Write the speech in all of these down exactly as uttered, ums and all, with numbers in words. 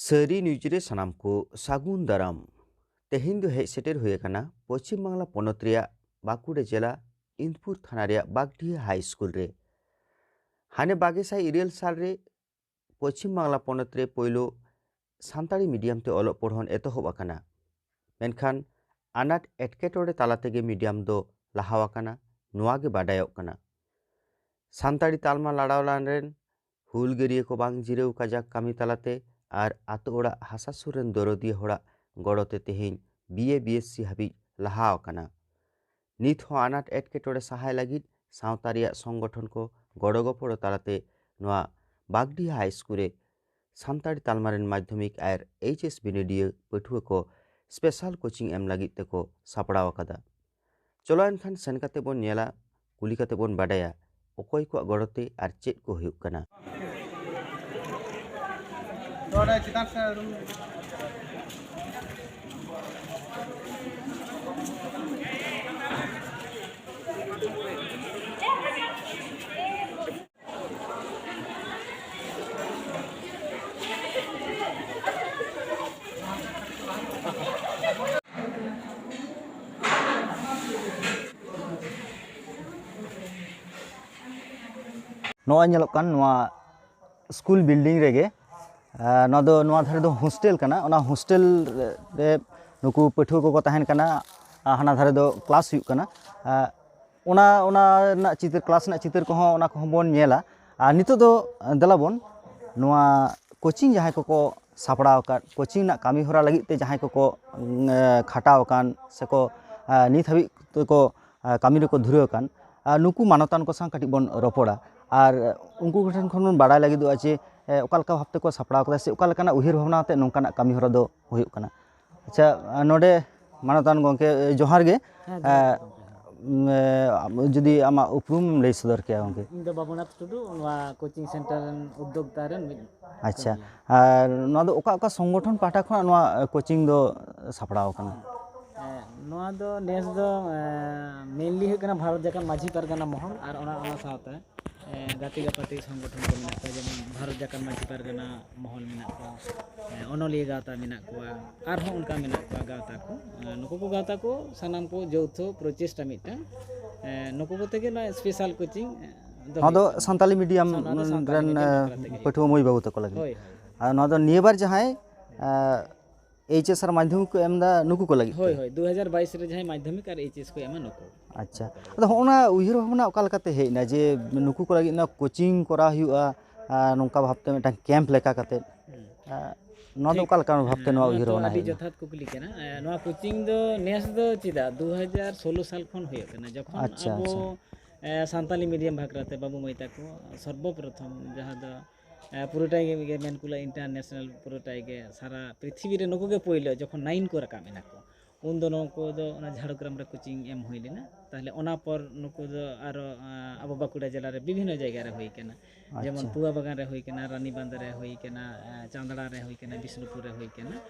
ᱥᱟᱹᱨᱤ ᱱᱤᱭᱩᱡᱽ ᱨᱮ ᱥᱟᱱᱟᱢ ᱠᱚ ᱥᱟᱹᱜᱩᱱ ᱫᱟᱨᱟᱢ᱾ ᱛᱮᱦᱮᱧ ᱫᱚ ᱦᱮᱡ ᱥᱮᱴᱮᱨ ᱦᱩᱭ ᱟᱠᱟᱱᱟ ᱯᱚᱪᱷᱤᱢ ᱵᱟᱝᱞᱟ ᱯᱚᱱᱚᱛ ᱨᱮᱭᱟᱜ ᱵᱟᱸᱠᱩᱲᱟ ᱡᱮᱞᱟ ᱤᱱᱫᱯᱩᱨ ᱛᱷᱟᱱᱟ ᱨᱮᱭᱟᱜ ᱵᱟᱜᱽᱰᱤᱦᱟ ᱦᱟᱭ ᱥᱠᱩᱞ ᱨᱮ᱾ ᱦᱟᱱᱮ ᱵᱟᱜᱮ ᱥᱟᱭ ᱤᱨᱟᱹᱞ ᱥᱟᱞ ᱨᱮ ᱯᱚᱪᱷᱤᱢ ᱵᱟᱝᱞᱟ ᱯᱚᱱᱚᱛ ᱨᱮ ᱯᱳᱭᱞᱳ ᱥᱟᱱᱛᱟᱲᱤ ᱢᱤᱰᱤᱭᱟᱢ ᱛᱮ ᱚᱞᱚᱜ ᱯᱚᱲᱦᱚᱱ ᱮᱛᱚᱦᱚᱵ ᱟᱠᱟᱱᱟ᱾ ᱢᱮᱱᱠᱷᱟᱱ ᱟᱱᱟᱴ ᱮᱴᱠᱮᱴᱚᱬᱮ ᱛᱟᱞᱟ ᱛᱮᱜᱮ ᱢᱤᱰᱤᱭᱟᱢ ᱫᱚ ᱞᱟᱦᱟᱣ ᱟᱠᱟᱱᱟ, ᱱᱚᱣᱟ ᱜᱮ ᱵᱟᱰᱟᱭᱚᱜ ᱠᱟᱱᱟ᱾ ᱥᱟᱱᱛᱟᱲᱤ ᱛᱟᱞᱢᱟ ᱞᱟᱲᱟᱣ ᱞᱟᱱ ᱨᱮᱱ ᱦᱩᱞᱜᱟᱹᱨᱤᱭᱟᱹ ᱠᱚ ᱵᱟᱝ ᱡᱤᱨᱟᱹᱣ ᱠᱟᱡᱟᱠ ᱠᱟᱹᱢᱤ ᱛᱟᱞᱟᱛᱮ ᱟᱨ ᱟᱛᱳ ᱚᱲᱟᱜ ᱦᱟᱥᱟ ᱥᱩᱨ ᱨᱮᱱ ᱫᱚᱨᱚᱫᱤᱭᱟᱹ ᱦᱚᱲᱟᱜ ᱜᱚᱲᱚ ᱛᱮ ᱛᱮᱦᱮᱧ B A B S C ᱦᱟᱹᱵᱤᱡ ᱞᱟᱦᱟ ᱟᱠᱟᱱᱟ᱾ ᱱᱤᱛ ᱦᱚᱸ ᱟᱱᱟᱴ ᱮᱴᱠᱮᱴᱚᱬᱮ ᱥᱟᱦᱟᱭ ᱞᱟᱹᱜᱤᱫ ᱥᱟᱶᱛᱟ ᱨᱮᱭᱟᱜ ᱥᱚᱝᱜᱚᱴᱷᱚᱱ ᱠᱚ ᱜᱚᱲᱚ ᱜᱚᱯᱚᱲᱚ ᱛᱟᱞᱟᱛᱮ ᱱᱚᱣᱟ ᱵᱟᱜᱽᱰᱤᱦᱟ ᱦᱟᱭ ᱥᱠᱩᱞ ᱨᱮ ᱥᱟᱱᱛᱟᱲᱤ ᱛᱟᱞᱢᱟ ᱨᱮᱱ ᱢᱟᱫᱽᱫᱷᱚᱢᱤᱠ ᱟᱨ ᱮᱭᱤᱪ ᱮᱥ ᱵᱤᱱᱤᱰᱤᱭᱟᱹ ᱯᱟᱹᱴᱷᱩᱣᱟᱹ ᱠᱚ ᱥᱯᱮᱥᱟᱞ ᱠᱳᱪᱤᱝ ᱮᱢ ᱞᱟᱹᱜᱤᱫ ᱛᱮᱠᱚ ᱥᱟᱯᱲᱟᱣ ᱟᱠᱟᱫᱟ᱾ ᱪᱚᱞᱚ ᱮᱱᱠᱷᱟᱱ ᱥᱮᱱ ᱠᱟᱛᱮ ᱵᱚᱱ ᱧᱮᱞᱟ, ᱠᱩᱞᱤ ᱠᱟᱛᱮ ᱵᱚᱱ ᱵᱟᱰᱟᱭᱟ ᱚᱠᱚᱭ ᱠᱚᱣᱟᱜ ᱜᱚᱲᱚᱛᱮ ᱟᱨ ᱪᱮᱫ ᱠᱚ ᱦᱩᱭᱩᱜ ᱠᱟᱱᱟ᱾ ᱱᱚᱜᱼᱚᱭ ᱧᱮᱞᱚᱜ ᱠᱟᱱ ᱱᱚᱣᱟ ᱥᱠᱩᱞ ᱵᱤᱞᱰᱤᱝ ᱨᱮᱜᱮ, ᱟᱨ ᱱᱚᱣᱟ ᱫᱚ ᱱᱚᱣᱟ ᱫᱷᱟᱨᱮ ᱫᱚ ᱦᱳᱥᱴᱮᱞ ᱠᱟᱱᱟ᱾ ᱚᱱᱟ ᱦᱳᱥᱴᱮᱞ ᱨᱮ ᱱᱩᱠᱩ ᱯᱟᱹᱴᱷᱩᱣᱟᱹ ᱠᱚᱠᱚ ᱛᱟᱦᱮᱱ ᱠᱟᱱᱟ, ᱟᱨ ᱦᱟᱱᱟ ᱫᱷᱟᱨᱮ ᱫᱚ ᱠᱞᱟᱥ ᱦᱩᱭᱩᱜ ᱠᱟᱱᱟ᱾ ᱟᱨ ᱚᱱᱟ ᱚᱱᱟ ᱨᱮᱱᱟᱜ ᱪᱤᱛᱟᱹᱨ, ᱠᱞᱟᱥ ᱨᱮᱱᱟᱜ ᱪᱤᱛᱟᱹᱨ ᱠᱚᱦᱚᱸ ᱚᱱᱟ ᱠᱚᱦᱚᱸ ᱵᱚᱱ ᱧᱮᱞᱟ᱾ ᱟᱨ ᱱᱤᱛᱚᱜ ᱫᱚ ᱫᱮᱞᱟ ᱵᱚᱱ ᱱᱚᱣᱟ ᱠᱳᱪᱤᱝ ᱡᱟᱦᱟᱸᱭ ᱠᱚᱠᱚ ᱥᱟᱯᱲᱟᱣ ᱟᱠᱟᱫ, ᱠᱳᱪᱤᱝ ᱨᱮᱱᱟᱜ ᱠᱟᱹᱢᱤ ᱦᱚᱨᱟ ᱞᱟᱹᱜᱤᱫ ᱛᱮ ᱡᱟᱦᱟᱸᱭ ᱠᱚᱠᱚ ᱩᱸ, ᱮ, ᱠᱷᱟᱴᱟᱣ ᱟᱠᱟᱱ ᱥᱮᱠᱚ, ᱮ, ᱱᱤᱛ ᱦᱟᱹᱵᱤᱡ ᱛᱮᱠᱚ, ᱮ, ᱠᱟᱹᱢᱤ ᱨᱮᱠᱚ ᱫᱷᱩᱨᱟᱹᱣ ᱟᱠᱟᱱ, ᱟᱨ ᱱᱩᱠᱩ ᱢᱟᱱᱚᱛᱟᱱ ᱠᱚ ᱥᱟᱶ ᱠᱟᱹᱴᱤᱡ ᱵᱚᱱ ᱨᱚᱯᱚᱲᱟ᱾ ᱟᱨ ᱩᱱᱠᱩ ᱠᱚᱴᱷᱮᱱ ᱠᱷᱚᱱ ᱵᱚᱱ ᱵᱟᱲᱟᱭ ᱞᱟᱹᱜᱤᱫᱚᱜᱼᱟ ᱡᱮ, ᱮ, ᱚᱠᱟ ᱞᱮᱠᱟ ᱵᱷᱟᱵᱽ ᱛᱮᱠᱚ ᱥᱟᱯᱲᱟᱣ ᱠᱟᱫᱟ ᱥᱮ ᱚᱠᱟ ᱞᱮᱠᱟᱱᱟᱜ ᱩᱭᱦᱟᱹᱨ ᱵᱷᱟᱵᱽᱱᱟ ᱟᱛᱮ ᱱᱚᱝᱠᱟᱱᱟᱜ ᱠᱟᱹᱢᱤ ᱦᱚᱨᱟ ᱫᱚ ᱦᱩᱭᱩᱜ ᱠᱟᱱᱟ᱾ ᱟᱪᱪᱷᱟ, ᱱᱚᱰᱮ ᱢᱟᱱᱚᱛᱟᱱ ᱜᱚᱢᱠᱮ, ᱡᱚᱦᱟᱨ ᱜᱮ᱾ ᱦᱮᱸ, ᱡᱚᱦᱟᱨ ᱜᱮ ᱮ, ᱜᱚᱢᱠᱮ᱾ ᱩᱢ, ᱮ, ᱟᱢ ᱡᱩᱫᱤ ᱟᱢᱟᱜ ᱩᱯᱨᱩᱢ ᱮᱢ ᱞᱟᱹᱭ ᱥᱚᱫᱚᱨ ᱠᱮᱭᱟ ᱜᱚᱢᱠᱮ᱾ ᱤᱧ ᱫᱚ ᱵᱟᱵᱩᱱᱟᱛᱷ ᱴᱩᱰᱩ, ᱱᱚᱣᱟ ᱠᱳᱪᱤᱝ ᱥᱮᱱᱴᱟᱨ ᱨᱮᱱ ᱩᱫᱽᱫᱳᱠᱛᱟ ᱨᱮᱱ ᱢᱤᱫ ᱟᱪᱪᱷᱟ, ᱠᱟᱹᱢᱤᱭᱟᱹ᱾ ᱟᱨ ᱱᱚᱣᱟ ᱫᱚ ᱚᱠᱟ ᱚᱠᱟ ᱥᱚᱝᱜᱚᱴᱷᱚᱱ ᱯᱟᱦᱴᱟ ᱠᱷᱚᱱᱟᱜ ᱱᱚᱣᱟ ᱠᱳᱪᱤᱝ ᱫᱚ ᱥᱟᱯᱲᱟᱣ ᱟᱠᱟᱱᱟ? ᱮ, ᱱᱚᱣᱟ ᱫᱚ ᱱᱮᱥ ᱫᱚ, ᱮ, ᱢᱮᱱᱞᱤ ᱦᱩᱭᱩᱜ ᱠᱟᱱᱟ ᱵᱷᱟᱨᱚᱛ ᱡᱟᱠᱟᱛ ᱢᱟᱹᱡᱷᱤ ᱯᱟᱨᱜᱟᱱᱟ ᱢᱚᱦᱚᱞ ᱟᱨ ᱚᱱᱟ, ᱚᱱᱟ ᱥᱟᱶᱛᱮ ᱮᱸ, ᱜᱟᱛᱮ ᱜᱟᱯᱟᱛᱮ ᱥᱚᱝᱜᱚᱴᱷᱚᱱ ᱠᱚ ᱢᱮᱱᱟᱜ ᱠᱚᱣᱟ, ᱡᱮᱢᱚᱱ ᱵᱷᱟᱨᱚᱛ ᱡᱟᱠᱟᱛ ᱢᱟᱹᱡᱷᱤ ᱯᱟᱨᱜᱟᱱᱟ ᱢᱚᱦᱚᱞ ᱢᱮᱱᱟᱜ ᱠᱚᱣᱟ, ᱮᱸ, ᱚᱱᱚᱞᱤᱭᱟᱹ ᱜᱟᱶᱛᱟ ᱢᱮᱱᱟᱜ ᱠᱚᱣᱟ, ᱟᱨᱦᱚᱸ ᱚᱱᱠᱟ ᱢᱮᱱᱟᱜ ᱠᱚᱣᱟ ᱜᱟᱶᱛᱟ ᱠᱚ᱾ ᱮᱸ, ᱱᱩᱠᱩ ᱠᱚ ᱜᱟᱶᱛᱟ ᱠᱚ ᱥᱟᱱᱟᱢ ᱠᱚ ᱡᱳᱣᱛᱷᱚ ᱯᱨᱚᱪᱮᱥᱴᱟ ᱢᱤᱫᱴᱟᱝ, ᱮᱸ, ᱱᱩᱠᱩ ᱠᱚᱛᱮ ᱜᱮ ᱱᱚᱣᱟ ᱥᱯᱮᱥᱟᱞ ᱠᱳᱪᱤᱝ, ᱮᱸ, ᱫᱚ ᱱᱚᱣᱟ ᱫᱚ ᱦᱩᱭᱩᱜ ᱠᱟᱱᱟ᱾ ᱥᱟᱱᱛᱟᱞᱤ ᱢᱤᱰᱤᱭᱟᱢ ᱥᱟᱱ-, ᱱᱚᱣᱟ ᱫᱚ ᱥᱟᱱᱛᱟᱞᱤ ᱨᱮᱱ, ᱢᱤᱰᱤᱭᱟᱢ ᱮᱸ, ᱵᱟᱠᱷᱨᱟ ᱛᱮᱜᱮ ᱦᱩᱭᱩᱜ ᱯᱟᱹᱴᱷᱩᱣᱟᱹ ᱠᱟᱱᱟ᱾ ᱢᱟᱹᱭ ᱵᱟᱹᱵᱩ ᱛᱟᱠᱚ ᱞᱟᱹᱜᱤᱫ᱾ ᱦᱳᱭ, ᱦᱳᱭ᱾ ᱟᱨ ᱱᱚᱣᱟ ᱫᱚ ᱱᱤᱭᱟᱹ ᱵᱟᱨ ᱡᱟᱦᱟᱸᱭ, ᱮᱸ, ᱮᱭᱤᱪ ᱮᱥ ᱟᱨ ᱢᱟᱫᱽᱫᱷᱚᱢᱤᱠ ᱠᱚ ᱮᱢ ᱮᱫᱟ, ᱱᱩᱠᱩ ᱠᱚ ᱞᱟᱹᱜᱤᱫ ᱦᱳᱭ, ᱛᱮ? ᱦᱳᱭ, ᱫᱩ ᱦᱟᱡᱟᱨ ᱵᱟᱭᱤᱥ ᱨᱮ ᱡᱟᱦᱟᱸᱭ ᱢᱟᱫᱽᱫᱷᱚᱢᱤᱠ ᱟᱨ ᱮᱭᱤᱪ ᱮᱥ ᱠᱚ ᱮᱢᱟ, ᱱᱩᱠᱩ᱾ ᱟᱪᱪᱷᱟ, ᱟᱫᱚ ᱦᱚᱸᱜᱼᱚ ᱱᱟ ᱩᱭᱦᱟᱹᱨ ᱵᱷᱟᱵᱽᱱᱟ ᱚᱠᱟ ᱞᱮᱠᱟᱛᱮ ᱦᱮᱡ ᱮᱱᱟ ᱡᱮ ᱱᱩᱠᱩ ᱠᱚ ᱞᱟᱹᱜᱤᱫ ᱱᱚᱣᱟ ᱠᱳᱪᱤᱝ ᱠᱚᱨᱟᱣ ᱦᱩᱭᱩᱜᱼᱟ, ᱟᱨ ᱱᱚᱝᱠᱟ ᱵᱷᱟᱵᱽᱛᱮ ᱢᱤᱫᱴᱟᱝ ᱠᱮᱢᱯ ᱞᱮᱠᱟ ᱠᱟᱛᱮ? ᱦᱩᱸ᱾ ᱟᱨ ᱱᱚᱣᱟ ᱫᱚ ᱴᱷᱤᱠ᱾ ᱚᱠᱟ ᱞᱮᱠᱟᱱ ᱵᱷᱟᱵᱽᱛᱮ ᱦᱮᱸ, ᱱᱚᱣᱟ ᱱᱚᱣᱟ ᱩᱭᱦᱟᱹᱨ ᱛᱚ ᱵᱷᱟᱵᱽᱱᱟ ᱟᱹᱰᱤ ᱦᱮᱡ ᱮᱱᱟ? ᱡᱚᱛᱷᱟᱛ ᱠᱩᱠᱞᱤ ᱠᱟᱱᱟ᱾ ᱮᱸ, ᱱᱚᱣᱟ ᱠᱳᱪᱤᱝ ᱫᱚ ᱱᱮᱥ ᱫᱚ ᱪᱮᱫᱟᱜ, ᱫᱩ ᱦᱟᱡᱟᱨ ᱥᱳᱞᱳ ᱥᱟᱞ ᱠᱷᱚᱱ ᱦᱩᱭᱩᱜ ᱠᱟᱱᱟ, ᱡᱚᱠᱷᱚᱱ ᱟᱪᱪᱷᱟ, ᱟᱵᱚ, ᱟᱪᱪᱷᱟ᱾ ᱮᱸ, ᱥᱟᱱᱛᱟᱞᱤ ᱢᱤᱰᱤᱭᱟᱢ ᱵᱟᱠᱷᱨᱟᱛᱮ ᱵᱟᱹᱵᱩ ᱢᱟᱹᱭ ᱛᱟᱠᱚ ᱥᱚᱨᱵᱚᱯᱨᱚᱛᱷᱚᱢ ᱡᱟᱦᱟᱸ ᱫᱚ ᱮ, ᱯᱩᱨᱟᱹᱴᱟᱭ ᱜᱮ, ᱜᱮ ᱢᱮᱱ ᱠᱩᱞᱟ ᱤᱱᱴᱟᱨᱱᱮᱥᱱᱟᱞ ᱯᱩᱨᱟᱹᱴᱟᱭ ᱜᱮ ᱥᱟᱨᱟ ᱯᱨᱤᱛᱷᱤᱵᱤ ᱨᱮ ᱱᱩᱠᱩ ᱜᱮ ᱯᱳᱭᱞᱳ ᱡᱚᱠᱷᱚᱱ ᱱᱟᱭᱤᱱ ᱠᱚ ᱨᱟᱠᱟᱵ ᱮᱱᱟ ᱠᱚ, ᱩᱱ ᱫᱚ ᱱᱩᱠᱩ ᱫᱚ ᱚᱱᱟ ᱡᱷᱟᱲᱜᱨᱟᱢ ᱨᱮ ᱠᱳᱪᱤᱝ ᱮᱢ ᱦᱩᱭ ᱞᱮᱱᱟ᱾ ᱛᱟᱦᱞᱮ ᱚᱱᱟ ᱯᱚᱨ ᱱᱩᱠᱩ ᱫᱚ ᱟᱨᱚ, ᱮ, ᱟᱵᱚ ᱵᱟᱸᱠᱩᱲᱟ ᱡᱮᱞᱟ ᱨᱮ ᱵᱤᱵᱷᱤᱱᱱᱚ ᱡᱟᱭᱜᱟ ᱨᱮ ᱦᱩᱭ ᱠᱟᱱᱟ, ᱡᱮᱢᱚᱱ ᱟᱪᱪᱷᱟ᱾ ᱯᱩᱣᱟ ᱵᱟᱜᱟᱱ ᱨᱮ ᱦᱩᱭ ᱠᱟᱱᱟ, ᱨᱟᱱᱤᱵᱟᱸᱫᱷ ᱨᱮ ᱦᱩᱭ ᱠᱟᱱᱟ, ᱮ, ᱪᱟᱸᱫᱽᱲᱟ ᱨᱮ ᱦᱩᱭ ᱠᱟᱱᱟ, ᱵᱤᱥᱱᱩᱯᱩᱨ ᱨᱮ ᱦᱩᱭ ᱠᱟᱱᱟ᱾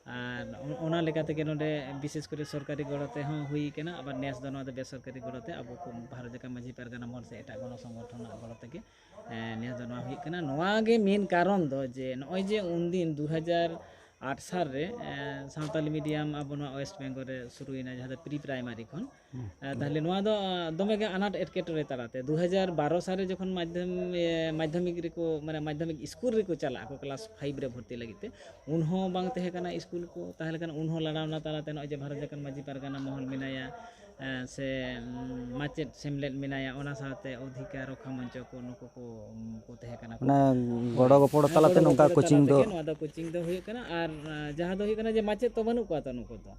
ᱟᱨ ᱚᱱ-, ᱚᱱᱟ ᱞᱮᱠᱟ ᱛᱮᱜᱮ ᱱᱚᱰᱮ ᱵᱤᱥᱮᱥ ᱠᱚᱨᱮ ᱥᱚᱨᱠᱟᱨᱤ ᱜᱚᱲᱚ ᱛᱮᱦᱚᱸ ᱦᱩᱭ ᱠᱟᱱᱟ, ᱟᱵᱟᱨ ᱱᱮᱥ ᱫᱚ ᱱᱚᱣᱟ ᱫᱚ ᱵᱮᱥᱚᱨᱠᱟᱨᱤ ᱜᱚᱲᱚ ᱛᱮ ᱟᱵᱚ ᱠᱚ ᱵᱷᱟᱨᱚᱛ ᱡᱟᱠᱟᱛ ᱢᱟᱹᱡᱷᱤ ᱯᱟᱨᱜᱟᱱᱟ ᱢᱚᱦᱚᱞ ᱥᱮ ᱮᱴᱟᱜ ᱜᱚᱱᱚ ᱥᱚᱝᱜᱚᱴᱷᱚᱱ ᱨᱮᱱᱟᱜ ᱜᱚᱲᱚ ᱛᱮᱜᱮ ᱦᱮᱸ, ᱱᱮᱥ ᱫᱚ ᱱᱚᱣᱟ ᱦᱩᱭᱩᱜ ᱠᱟᱱᱟ᱾ ᱱᱚᱣᱟ ᱜᱮ ᱢᱮᱱ ᱠᱟᱨᱚᱱ ᱫᱚ ᱡᱮ ᱱᱚᱜᱼᱚᱭ ᱡᱮ ᱩᱱᱫᱤᱱ ᱫᱩ ᱦᱟᱡᱟᱨ ᱟᱴ ᱥᱟᱞ ᱨᱮ, ᱮᱸ, ᱥᱟᱱᱛᱟᱞᱤ ᱢᱤᱰᱤᱭᱟᱢ ᱟᱵᱚ ᱱᱚᱣᱟ ᱳᱭᱮᱥᱴ ᱵᱮᱝᱜᱚᱞ ᱨᱮ ᱥᱩᱨᱩᱭᱮᱱᱟ, ᱡᱟᱦᱟᱸ ᱫᱚ ᱯᱨᱤ ᱯᱨᱟᱭᱢᱟᱨᱤ ᱠᱷᱚᱱ᱾ ᱦᱩᱸ, ᱮᱸ, ᱦᱩᱸ᱾ ᱛᱟᱦᱞᱮ ᱱᱚᱣᱟ ᱫᱚ, ᱟᱸ, ᱫᱚᱢᱮ ᱜᱮ ᱟᱱᱟᱴ ᱮᱴᱠᱮᱴᱚᱬᱮ ᱛᱟᱞᱟᱛᱮ ᱫᱩ ᱦᱟᱡᱟᱨ ᱵᱟᱨᱚ ᱥᱟᱞ ᱨᱮ ᱡᱚᱠᱷᱚᱱ ᱢᱟᱫᱽᱫᱷᱚᱢ-, ᱮ, ᱢᱟᱫᱽᱫᱷᱚᱢᱤᱠ ᱨᱮᱠᱚ, ᱢᱟᱱᱮ, ᱢᱟᱫᱽᱫᱷᱚᱢᱤᱠ ᱥᱠᱩᱞ ᱨᱮᱠᱚ ᱪᱟᱞᱟᱜ ᱟᱠᱚ ᱠᱞᱟᱥ ᱯᱷᱟᱭᱤᱵᱷ ᱨᱮ ᱵᱷᱚᱨᱛᱤ ᱞᱟᱹᱜᱤᱫ ᱛᱮ, ᱩᱱ ᱦᱚᱸ ᱵᱟᱝ ᱛᱟᱦᱮᱸ ᱠᱟᱱᱟ ᱥᱠᱩᱞ ᱠᱚ᱾ ᱛᱟᱦᱞᱮ ᱠᱷᱟᱱ ᱩᱱ ᱦᱚᱸ ᱞᱟᱲᱟᱣᱱᱟ ᱛᱟᱞᱟᱛᱮ ᱱᱚᱜᱼᱚᱭ ᱡᱮ ᱵᱷᱟᱨᱚᱛ ᱡᱟᱠᱟᱛ ᱢᱟᱹᱡᱷᱤ ᱯᱟᱨᱜᱟᱱᱟ ᱢᱚᱦᱚᱞ ᱢᱮᱱᱟᱭᱟ, ᱮᱸ, ᱥᱮ, ᱩᱸ, ᱢᱟᱪᱮᱫ ᱥᱮᱢᱞᱮᱫ ᱢᱮᱱᱟᱭᱟ, ᱚᱱᱟ ᱥᱟᱶᱛᱮ ᱚᱫᱷᱤᱠᱟᱨ ᱨᱚᱠᱠᱷᱟ ᱢᱚᱧᱪᱚ ᱠᱚ, ᱱᱩᱠᱩ ᱠᱚ, ᱩᱸ, ᱠᱚ ᱛᱟᱦᱮᱸ ᱠᱟᱱᱟ ᱠᱚ᱾ ᱢᱟᱱᱮ ᱜᱚᱲᱚ ᱦᱳᱭ᱾ ᱜᱚᱯᱚᱲᱚ ᱦᱮᱸ, ᱛᱟᱞᱟᱛᱮ ᱜᱚᱲᱚ ᱱᱚᱝᱠᱟ ᱜᱚᱯᱚᱲᱚ ᱠᱳᱪᱤᱝ ᱛᱟᱞᱟ ᱫᱚ᱾ ᱛᱮᱜᱮ ᱱᱚᱣᱟ ᱫᱚ ᱠᱳᱪᱤᱝ ᱫᱚ ᱦᱩᱭᱩᱜ ᱠᱟᱱᱟ᱾ ᱟᱨ, ᱟᱸ, ᱡᱟᱦᱟᱸ ᱫᱚ ᱦᱩᱭᱩᱜ ᱠᱟᱱᱟ ᱡᱮ ᱢᱟᱪᱮᱫ ᱛᱚ ᱵᱟᱹᱱᱩᱜ ᱠᱚᱣᱟ ᱛᱚ ᱱᱩᱠᱩ ᱫᱚ᱾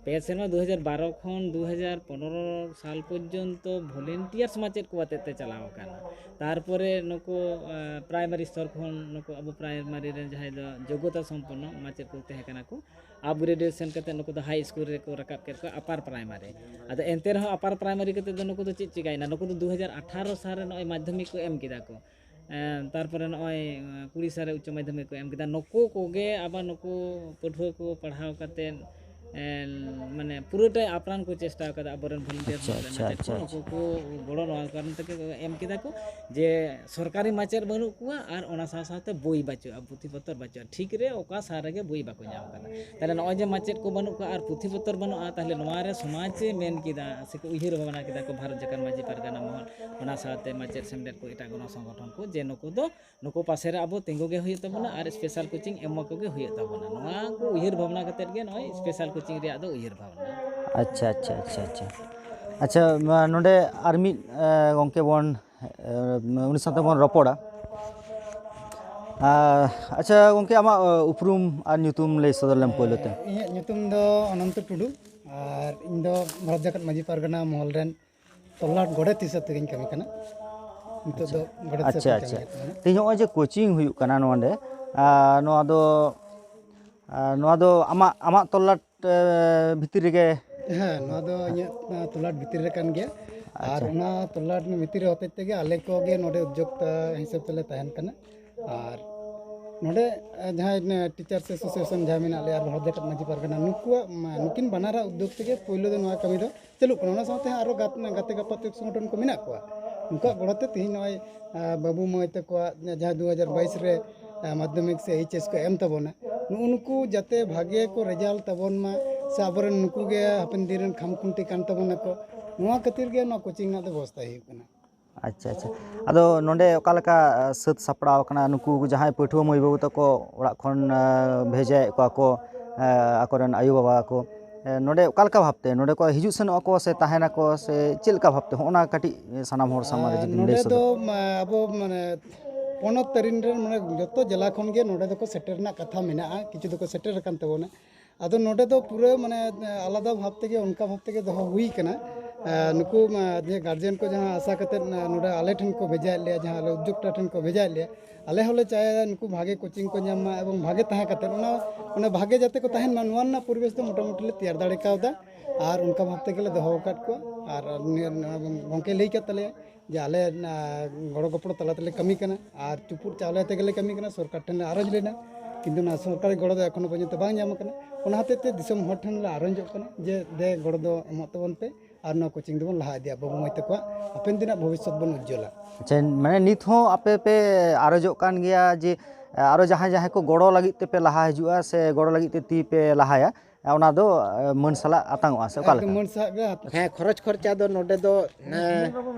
ᱯᱮ ᱥᱮᱨᱢᱟ, ᱫᱩ ᱦᱟᱡᱟᱨ ᱵᱟᱨᱚ ᱠᱷᱚᱱ ᱫᱩ ᱦᱟᱡᱟᱨ ᱯᱚᱱᱨᱚ ᱥᱟᱞ ᱯᱚᱨᱡᱚᱱᱛᱚ ᱵᱷᱚᱞᱮᱱᱴᱤᱭᱟᱨᱥ ᱢᱟᱪᱮᱫ ᱠᱚ ᱟᱛᱮᱫ ᱛᱮ ᱪᱟᱞᱟᱣ ᱟᱠᱟᱱᱟ᱾ ᱛᱟᱨᱯᱚᱨᱮ ᱱᱩᱠᱩ, ᱟᱸ, ᱯᱨᱟᱭᱢᱟᱨᱤ ᱥᱛᱚᱨ ᱠᱷᱚᱱ ᱱᱩᱠᱩ ᱟᱵᱚ ᱯᱨᱟᱭᱢᱟᱨᱤ ᱨᱮᱱ ᱡᱟᱦᱟᱸᱭ ᱫᱚ ᱡᱳᱜᱽᱜᱚᱛᱟ ᱥᱚᱢᱯᱚᱱᱱᱚ ᱢᱟᱪᱮᱫ ᱠᱚ ᱛᱟᱦᱮᱸ ᱠᱟᱱᱟ ᱠᱚ, ᱟᱯᱜᱨᱮᱰᱩᱭᱮᱥᱚᱱ ᱠᱟᱛᱮ ᱱᱩᱠᱩ ᱫᱚ ᱦᱟᱭ ᱥᱠᱩᱞ ᱨᱮᱠᱚ ᱨᱟᱠᱟᱵ ᱠᱮᱫ ᱠᱚᱣᱟ, ᱟᱯᱟᱨ ᱯᱨᱟᱭᱢᱟᱨᱤ᱾ ᱟᱫᱚ ᱮᱱᱛᱮ ᱨᱮᱦᱚᱸ ᱟᱯᱟᱨ ᱯᱨᱟᱭᱢᱟᱨᱤ ᱠᱟᱛᱮ ᱫᱚ ᱱᱩᱠᱩ ᱫᱚ ᱪᱮᱫ ᱪᱤᱠᱟᱹᱭᱮᱱᱟ? ᱱᱩᱠᱩ ᱫᱚ ᱫᱩ ᱦᱟᱡᱟᱨ ᱟᱴᱷᱟᱨᱚ ᱥᱟᱞ ᱨᱮ ᱱᱚᱜᱼᱚᱭ ᱢᱟᱫᱽᱫᱷᱚᱢᱤᱠ ᱠᱚ ᱮᱢ ᱠᱮᱫᱟ ᱠᱚ᱾ ᱮᱸ, ᱛᱟᱨᱯᱚᱨᱮ ᱱᱚᱜᱼᱚᱭ, ᱮᱸ, ᱠᱩᱲᱤ ᱥᱟᱞ ᱨᱮ ᱩᱪᱪᱚ ᱢᱟᱫᱽᱫᱷᱚᱢᱤᱠ ᱠᱚ ᱮᱢ ᱠᱮᱫᱟ᱾ ᱱᱩᱠᱩ ᱠᱚᱜᱮ ᱟᱵᱟᱨ ᱱᱩᱠᱩ ᱯᱟᱹᱴᱷᱩᱣᱟᱹ ᱠᱚ ᱯᱟᱲᱦᱟᱣ ᱠᱟᱛᱮ ᱮ, ᱢᱟᱱᱮ ᱯᱩᱨᱟᱹᱴᱟᱭ ᱟᱯᱨᱟᱱ ᱠᱚ ᱪᱮᱥᱴᱟ ᱟᱠᱟᱫᱟ ᱟᱵᱚᱨᱮᱱ ᱵᱷᱚᱞᱩᱱᱴᱤᱭᱟᱨ᱾ ᱟᱪᱪᱷᱟ, ᱢᱟᱪᱮᱫ ᱟᱪᱪᱷᱟ, ᱠᱚ, ᱟᱪᱪᱷᱟ᱾ ᱩᱱᱠᱩ ᱠᱚ ᱜᱚᱲᱚ ᱱᱚᱣᱟ ᱠᱟᱨᱚᱱ ᱛᱮᱜᱮ ᱮᱢ ᱠᱮᱫᱟ ᱠᱚ ᱡᱮ ᱥᱚᱨᱠᱟᱨᱤ ᱢᱟᱪᱮᱫ ᱵᱟᱹᱱᱩᱜ ᱠᱚᱣᱟ ᱟᱨ ᱚᱱᱟ ᱥᱟᱶ ᱥᱟᱶᱛᱮ ᱵᱳᱭ ᱵᱟᱹᱪᱩᱜᱼᱟ, ᱯᱩᱛᱷᱤ ᱯᱚᱛᱚᱨ ᱵᱟᱹᱪᱩᱜᱼᱟ᱾ ᱴᱷᱤᱠ ᱨᱮ ᱚᱠᱟ ᱥᱟᱞ ᱨᱮᱜᱮ ᱵᱳᱭ ᱵᱟᱠᱚ ᱧᱟᱢ ᱠᱟᱫᱟ᱾ ᱛᱟᱦᱚᱞᱮ ᱱᱚᱜᱼᱚᱭ ᱡᱮ ᱢᱟᱪᱮᱫ ᱠᱚ ᱵᱟᱹᱱᱩᱜ ᱠᱚᱣᱟ ᱟᱨ ᱯᱩᱛᱷᱤ ᱯᱚᱛᱚᱨ ᱵᱟᱹᱱᱩᱜᱼᱟ, ᱛᱟᱦᱚᱞᱮ ᱱᱚᱣᱟ ᱨᱮ ᱥᱚᱢᱟᱡᱽ ᱮ ᱢᱮᱱ ᱠᱮᱫᱟ ᱥᱮᱠᱚ ᱩᱭᱦᱟᱹᱨ ᱵᱷᱟᱵᱽᱱᱟ ᱠᱮᱫᱟ ᱠᱚ ᱵᱷᱟᱨᱚᱛ ᱡᱟᱠᱟᱛ ᱢᱟᱹᱡᱷᱤ ᱯᱟᱨᱜᱟᱱᱟ ᱢᱚᱦᱚᱞ, ᱚᱱᱟ ᱥᱟᱶᱛᱮ ᱢᱟᱪᱮᱫ ᱥᱮᱢᱞᱮᱫ ᱠᱚ, ᱮᱴᱟᱜ ᱜᱚᱱᱚ ᱥᱚᱝᱜᱚᱴᱷᱚᱱ ᱠᱚ, ᱡᱮ ᱱᱩᱠᱩ ᱫᱚ ᱱᱩᱠᱩ ᱯᱟᱥᱮ ᱨᱮ ᱟᱵᱚ ᱛᱤᱸᱜᱩ ᱜᱮ ᱦᱩᱭᱩᱜ ᱛᱟᱵᱚᱱᱟ ᱟᱨ special coaching ᱮᱢᱟ ᱠᱚᱜᱮ ᱦᱩᱭᱩᱜ ᱛᱟᱵᱚᱱᱟ᱾ ᱱᱚᱣᱟ ᱠᱚ ᱩᱭᱦᱟᱹᱨ ᱵᱷᱟᱵᱽᱱᱟ ᱠᱟᱛᱮᱫ ᱜᱮ ᱱᱚᱜᱼᱚᱭ special coaching ᱨᱮᱭᱟᱜ ᱫᱚ ᱩᱭᱦᱟᱹᱨ ᱵᱷᱟᱵᱽᱱᱟ᱾ ᱟᱪᱪᱷᱟ, ᱟᱪᱪᱷᱟ, ᱟᱪᱪᱷᱟ, ᱟᱪᱪᱷᱟ᱾ ᱟᱪᱪᱷᱟ, ᱢᱟ ᱱᱚᱰᱮ ᱟᱨ ᱢᱤᱫ, ᱮ, ᱜᱚᱢᱠᱮ ᱵᱚᱱ, ᱮ, ᱩᱱᱤ ᱥᱟᱶᱛᱮ ᱵᱚᱱ ᱨᱚᱯᱚᱲᱟ᱾ ᱟ, ᱟᱪᱪᱷᱟ ᱜᱚᱢᱠᱮ, ᱟᱢᱟᱜ, ᱮ, ᱩᱯᱨᱩᱢ ᱟᱨ ᱧᱩᱛᱩᱢ ᱞᱟᱹᱭ ᱥᱚᱫᱚᱨ ᱞᱮᱢ ᱯᱳᱭᱞᱳ ᱛᱮ᱾ ᱤᱧᱟᱹᱜ ᱧᱩᱛᱩᱢ ᱫᱚ ᱚᱱᱚᱱᱛᱚ ᱴᱩᱰᱩ, ᱟᱨ ᱤᱧ ᱫᱚ ᱵᱷᱟᱨᱚᱛ ᱡᱟᱠᱟᱛ ᱢᱟᱹᱡᱷᱤ ᱯᱟᱨᱜᱟᱱᱟ ᱢᱚᱦᱚᱞ ᱨᱮᱱ ᱛᱚᱞᱞᱟᱴ ᱜᱚᱰᱮᱛ ᱦᱤᱥᱟᱹᱵ ᱛᱮᱜᱮᱧ ᱠᱟᱹᱢᱤ ᱠᱟᱱᱟ᱾ ᱱᱤᱛᱚᱜ ᱫᱚ ᱜᱚᱰᱮᱛ ᱦᱤᱥᱟᱹᱵ ᱟᱪᱪᱷᱟ, ᱛᱮᱧ ᱟᱪᱪᱷᱟ᱾ ᱠᱟᱹᱢᱤ ᱠᱟᱱᱟ᱾ ᱛᱮᱦᱮᱧ ᱱᱚᱜᱼᱚᱭ ᱡᱮ coaching ᱦᱩᱭᱩᱜ ᱠᱟᱱᱟ ᱱᱚᱰᱮ, ᱟ, ᱱᱚᱣᱟ ᱫᱚ, ᱟ, ᱱᱚᱣᱟ ᱫᱚ ᱟᱢᱟᱜ, ᱟᱢᱟᱜ ᱛᱚᱞᱞᱟᱴ, ᱮ, ᱵᱷᱤᱛᱤᱨ ᱨᱮᱜᱮ? ᱦᱮᱸ, ᱱᱚᱣᱟ ᱫᱚ ᱤᱧᱟᱹᱜ, ᱟ, ᱛᱚᱞᱞᱟᱴ ᱵᱷᱤᱛᱤᱨ ᱨᱮ ᱠᱟᱱ ᱜᱮᱭᱟ᱾ ᱟᱨ ᱟᱪᱪᱷᱟ᱾ ᱚᱱᱟ ᱛᱚᱞᱞᱟᱴ ᱵᱷᱤᱛᱤᱨ ᱨᱮ ᱦᱚᱛᱮᱡ ᱛᱮᱜᱮ ᱟᱞᱮ ᱠᱚᱜᱮ ᱱᱚᱰᱮ ᱩᱫᱽᱡᱳᱠᱛᱟ ᱦᱤᱥᱟᱹᱵ ᱛᱮᱞᱮ ᱛᱟᱦᱮᱱ ᱠᱟᱱᱟ᱾ ᱟᱨ ᱱᱚᱰᱮ, ᱟ, ᱡᱟᱦᱟᱸᱭ, ᱮ, Teachers Association ᱡᱟᱦᱟᱸ ᱢᱮᱱᱟᱜ ᱞᱮᱭᱟ ᱟᱨ ᱵᱷᱟᱨᱚᱛ ᱡᱟᱠᱟᱛ ᱢᱟᱹᱡᱷᱤ ᱯᱟᱨᱜᱟᱱᱟ, ᱱᱩᱠᱩᱣᱟᱜ, ᱢᱟ, ᱱᱩᱠᱤᱱ ᱵᱟᱱᱟᱨᱟᱜ ᱩᱫᱽᱫᱳᱜᱽ ᱛᱮᱜᱮ ᱯᱳᱭᱞᱳ ᱫᱚ ᱱᱚᱣᱟ ᱠᱟᱹᱢᱤ ᱫᱚ ᱪᱟᱹᱞᱩᱜ ᱠᱟᱱᱟ᱾ ᱚᱱᱟ ᱥᱟᱶᱛᱮ ᱦᱟᱸᱜ ᱟᱨᱚ ᱜᱟᱛ-, ᱜᱟᱛᱮ ᱜᱟᱯᱟᱛᱮ ᱥᱚᱝᱜᱚᱴᱷᱚᱱ ᱠᱚ ᱢᱮᱱᱟᱜ ᱠᱚᱣᱟ᱾ ᱩᱱᱠᱩᱣᱟᱜ ᱜᱚᱲᱚ ᱛᱮ ᱛᱮᱦᱮᱧ ᱱᱚᱜᱼᱚᱭ, ᱟ, ᱵᱟᱹᱵᱩ ᱢᱟᱹᱭ ᱛᱟᱠᱚᱣᱟᱜ ᱡᱟᱦᱟᱸ ᱫᱩ ᱦᱟᱡᱟᱨ ᱵᱟᱭᱤᱥ ᱨᱮ, ᱟ, ᱢᱟᱫᱽᱫᱷᱚᱢᱤᱠ ᱥᱮ H S ᱠᱚ ᱮᱢ ᱛᱟᱵᱚᱱᱟ, ᱱᱩᱜᱼᱩ ᱱᱩᱠᱩ ᱡᱟᱛᱮ ᱵᱷᱟᱜᱮ ᱠᱚ result ᱛᱟᱵᱚᱱ ᱢᱟ, ᱥᱮ ᱟᱵᱚᱨᱮᱱ ᱱᱩᱠᱩ ᱜᱮ ᱦᱟᱯᱮᱱ ᱫᱤᱱ ᱨᱮᱱ ᱠᱷᱟᱢ ᱠᱷᱩᱱᱴᱤ ᱠᱟᱱ ᱛᱟᱵᱚᱱᱟ ᱠᱚ, ᱱᱚᱣᱟ ᱠᱷᱟᱹᱛᱤᱨ ᱜᱮ ᱱᱚᱣᱟ coaching ᱨᱮᱱᱟᱜ ᱫᱚ ᱵᱮᱵᱚᱥᱛᱷᱟ ᱦᱩᱭᱩᱜ ᱠᱟᱱᱟ᱾ ᱟᱪᱪᱷᱟ, ᱟᱪᱪᱷᱟ᱾ ᱟᱫᱚ ᱱᱚᱰᱮ ᱚᱠᱟ ᱞᱮᱠᱟ, ᱟ, ᱥᱟᱹᱛ ᱥᱟᱯᱲᱟᱣ ᱟᱠᱟᱱᱟ? ᱱᱩᱠᱩ ᱡᱟᱦᱟᱸᱭ ᱯᱟᱹᱴᱷᱩᱣᱟᱹ ᱢᱟᱹᱭ ᱵᱟᱹᱵᱩ ᱛᱟᱠᱚ ᱚᱲᱟᱜ ᱠᱷᱚᱱ, ᱟ, ᱵᱷᱮᱡᱟᱭᱮᱫ ᱠᱚᱣᱟ ᱠᱚ, ᱟ, ᱟᱠᱚᱨᱮᱱ ᱟᱭᱳ ᱵᱟᱵᱟ ᱠᱚ, ᱮ, ᱱᱚᱰᱮ ᱚᱠᱟ ᱞᱮᱠᱟ ᱵᱷᱟᱵᱽᱛᱮ ᱱᱚᱰᱮ ᱠᱚ ᱦᱤᱡᱩᱜ ᱥᱮᱱᱚᱜ ᱟᱠᱚ ᱥᱮ ᱛᱟᱦᱮᱱᱟᱠᱚ ᱥᱮ ᱪᱮᱫ ᱞᱮᱠᱟ ᱵᱷᱟᱵᱽᱛᱮ? ᱦᱚᱸᱜᱼᱚ ᱱᱟ ᱠᱟᱹᱴᱤᱡ ᱥᱟᱱᱟᱢ ᱦᱚᱲ ᱥᱟᱢᱟᱝ ᱨᱮ ᱟᱨ ᱡᱩᱫᱤᱢ ᱞᱟᱹᱭ ᱱᱚᱰᱮ ᱫᱚ, ᱥᱚᱫᱚᱨ᱾ ᱢᱟ, ᱟᱵᱚ ᱢᱟᱱᱮ ᱯᱚᱱᱚᱛ ᱛᱟᱹᱨᱤᱧ ᱨᱮᱱ ᱢᱟᱱᱮ ᱡᱚᱛᱚ ᱡᱮᱞᱟ ᱠᱷᱚᱱ ᱜᱮ ᱱᱚᱰᱮ ᱫᱚᱠᱚ ᱥᱮᱴᱮᱨ ᱨᱮᱱᱟᱜ ᱠᱟᱛᱷᱟ ᱢᱮᱱᱟᱜᱼᱟ, ᱠᱤᱪᱷᱩ ᱫᱚᱠᱚ ᱥᱮᱴᱮᱨ ᱟᱠᱟᱱ ᱛᱟᱵᱚᱱᱟ᱾ ᱟᱫᱚ ᱱᱚᱰᱮ ᱫᱚ ᱯᱩᱨᱟᱹ ᱢᱟᱱᱮ ᱟᱞᱟᱫᱟ ᱵᱷᱟᱵᱽ ᱛᱮᱜᱮ, ᱚᱱᱠᱟ ᱵᱷᱟᱵᱽ ᱛᱮᱜᱮ ᱫᱚᱦᱚ ᱦᱩᱭ ᱠᱟᱱᱟ᱾ ᱮ, ᱱᱩᱠᱩ, ᱢᱟ, ᱡᱮ guardian ᱠᱚ ᱡᱟᱦᱟᱸ ᱟᱥᱟ ᱠᱟᱛᱮᱫ ᱱᱚᱰᱮ ᱟᱞᱮ ᱴᱷᱮᱱ ᱠᱚ ᱵᱷᱮᱡᱟᱭᱮᱫ ᱞᱮᱭᱟ, ᱡᱟᱦᱟᱸ ᱟᱞᱮ ᱩᱫᱽᱫᱳᱠᱛᱟ ᱴᱷᱮᱱ ᱠᱚ ᱵᱷᱮᱡᱟᱭᱮᱫ ᱞᱮᱭᱟ, ᱟᱞᱮ ᱦᱚᱸᱞᱮ ᱪᱟᱭᱟ ᱱᱩᱠᱩ ᱵᱷᱟᱜᱮ coaching ᱠᱚ ᱧᱟᱢ ᱢᱟ ᱮᱵᱚᱝ ᱵᱷᱟᱜᱮ ᱛᱟᱦᱮᱸ ᱠᱟᱛᱮᱫ ᱚᱱᱟ, ᱚᱱᱟ ᱵᱷᱟᱜᱮ ᱡᱟᱛᱮ ᱠᱚ ᱛᱟᱦᱮᱱ ᱢᱟ, ᱱᱚᱣᱟ ᱨᱮᱱᱟᱜ ᱯᱚᱨᱤᱵᱮᱥ ᱫᱚ ᱢᱚᱴᱟᱢᱩᱴᱤ ᱞᱮ ᱛᱮᱭᱟᱨ ᱫᱟᱲᱮ ᱠᱟᱣᱫᱟ᱾ ᱟᱨ ᱚᱱᱠᱟ ᱵᱷᱟᱵᱽ ᱛᱮᱜᱮ ᱞᱮ ᱫᱚᱦᱚ ᱟᱠᱟᱫ ᱠᱚᱣᱟ᱾ ᱟᱨ ᱱᱤᱭᱟᱹ, ᱱᱚᱣᱟ ᱜᱚᱢᱠᱮ ᱞᱟᱹᱭ ᱠᱮᱫ ᱛᱟᱞᱮᱭᱟ ᱡᱮ ᱟᱞᱮ, ᱟ, ᱜᱚᱲᱚ ᱜᱚᱯᱚᱲᱚ ᱛᱟᱞᱟ ᱛᱮᱞᱮ ᱠᱟᱹᱢᱤ ᱠᱟᱱᱟ ᱟᱨ ᱪᱩᱯᱩᱫ ᱪᱟᱣᱞᱮ ᱛᱮᱜᱮᱞᱮ ᱠᱟᱹᱢᱤ ᱠᱟᱱᱟ, ᱥᱚᱨᱠᱟᱨ ᱴᱷᱮᱱ ᱞᱮ ᱟᱨᱚᱡᱽ ᱞᱮᱱᱟ, ᱠᱤᱱᱛᱩ ᱚᱱᱟ ᱥᱚᱨᱠᱟᱨᱤ ᱜᱚᱲᱚ ᱫᱚ ᱮᱠᱷᱚᱱᱳ ᱯᱚᱨᱡᱚᱱᱛᱚ ᱵᱟᱝ ᱧᱟᱢ ᱟᱠᱟᱱᱟ᱾ ᱚᱱᱟ ᱦᱚᱛᱮᱡ ᱛᱮ ᱫᱤᱥᱚᱢ ᱦᱚᱲ ᱴᱷᱮᱱ ᱞᱮ ᱟᱨᱚᱡᱚᱜ ᱠᱟᱱᱟ ᱡᱮ ᱫᱮ ᱜᱚᱲᱚ ᱫᱚ ᱮᱢᱚᱜ ᱛᱟᱵᱚᱱ ᱯᱮ ᱟᱨ ᱱᱚᱣᱟ ᱠᱳᱪᱤᱝ ᱫᱚᱵᱚᱱ ᱞᱟᱦᱟ ᱤᱫᱤᱭᱟ, ᱵᱟᱹᱵᱩ ᱢᱟᱹᱭ ᱛᱟᱠᱚᱣᱟᱜ ᱦᱟᱯᱮᱱ ᱫᱤᱱᱟᱜ ᱵᱷᱚᱵᱤᱥᱥᱚᱛ ᱵᱚᱱ ᱩᱡᱡᱚᱞᱟ᱾ ᱟᱪᱪᱷᱟ, ᱢᱟᱱᱮ ᱱᱤᱛ ᱦᱚᱸ ᱟᱯᱮ ᱯᱮ ᱟᱨᱚᱡᱚᱜ ᱠᱟᱱ ᱜᱮᱭᱟ ᱡᱮ ᱟᱨᱚ ᱡᱟᱦᱟᱸᱭ ᱡᱟᱦᱟᱸᱭ ᱠᱚ ᱜᱚᱲᱚ ᱞᱟᱹᱜᱤᱫ ᱛᱮᱯᱮ ᱞᱟᱦᱟ ᱦᱤᱡᱩᱜᱼᱟ ᱥᱮ ᱜᱚᱲᱚ ᱞᱟᱹᱜᱤᱫ ᱛᱮ ᱛᱤ ᱯᱮ ᱞᱟᱦᱟᱭᱟ, ᱚᱱᱟ ᱫᱚ ᱢᱟᱹᱱ ᱥᱟᱞᱟᱜ ᱟᱛᱟᱝᱚᱜᱼᱟ ᱥᱮ ᱚᱠᱟ ᱞᱮᱠᱟ? ᱮᱠᱫᱚᱢ ᱢᱟᱹᱱ ᱥᱟᱞᱟᱜ ᱜᱮ ᱦᱟᱛᱟᱣ᱾ ᱦᱮᱸ, ᱠᱷᱚᱨᱚᱪ ᱠᱷᱚᱨᱪᱟ ᱫᱚ ᱱᱚᱰᱮ ᱫᱚ ᱮᱸ,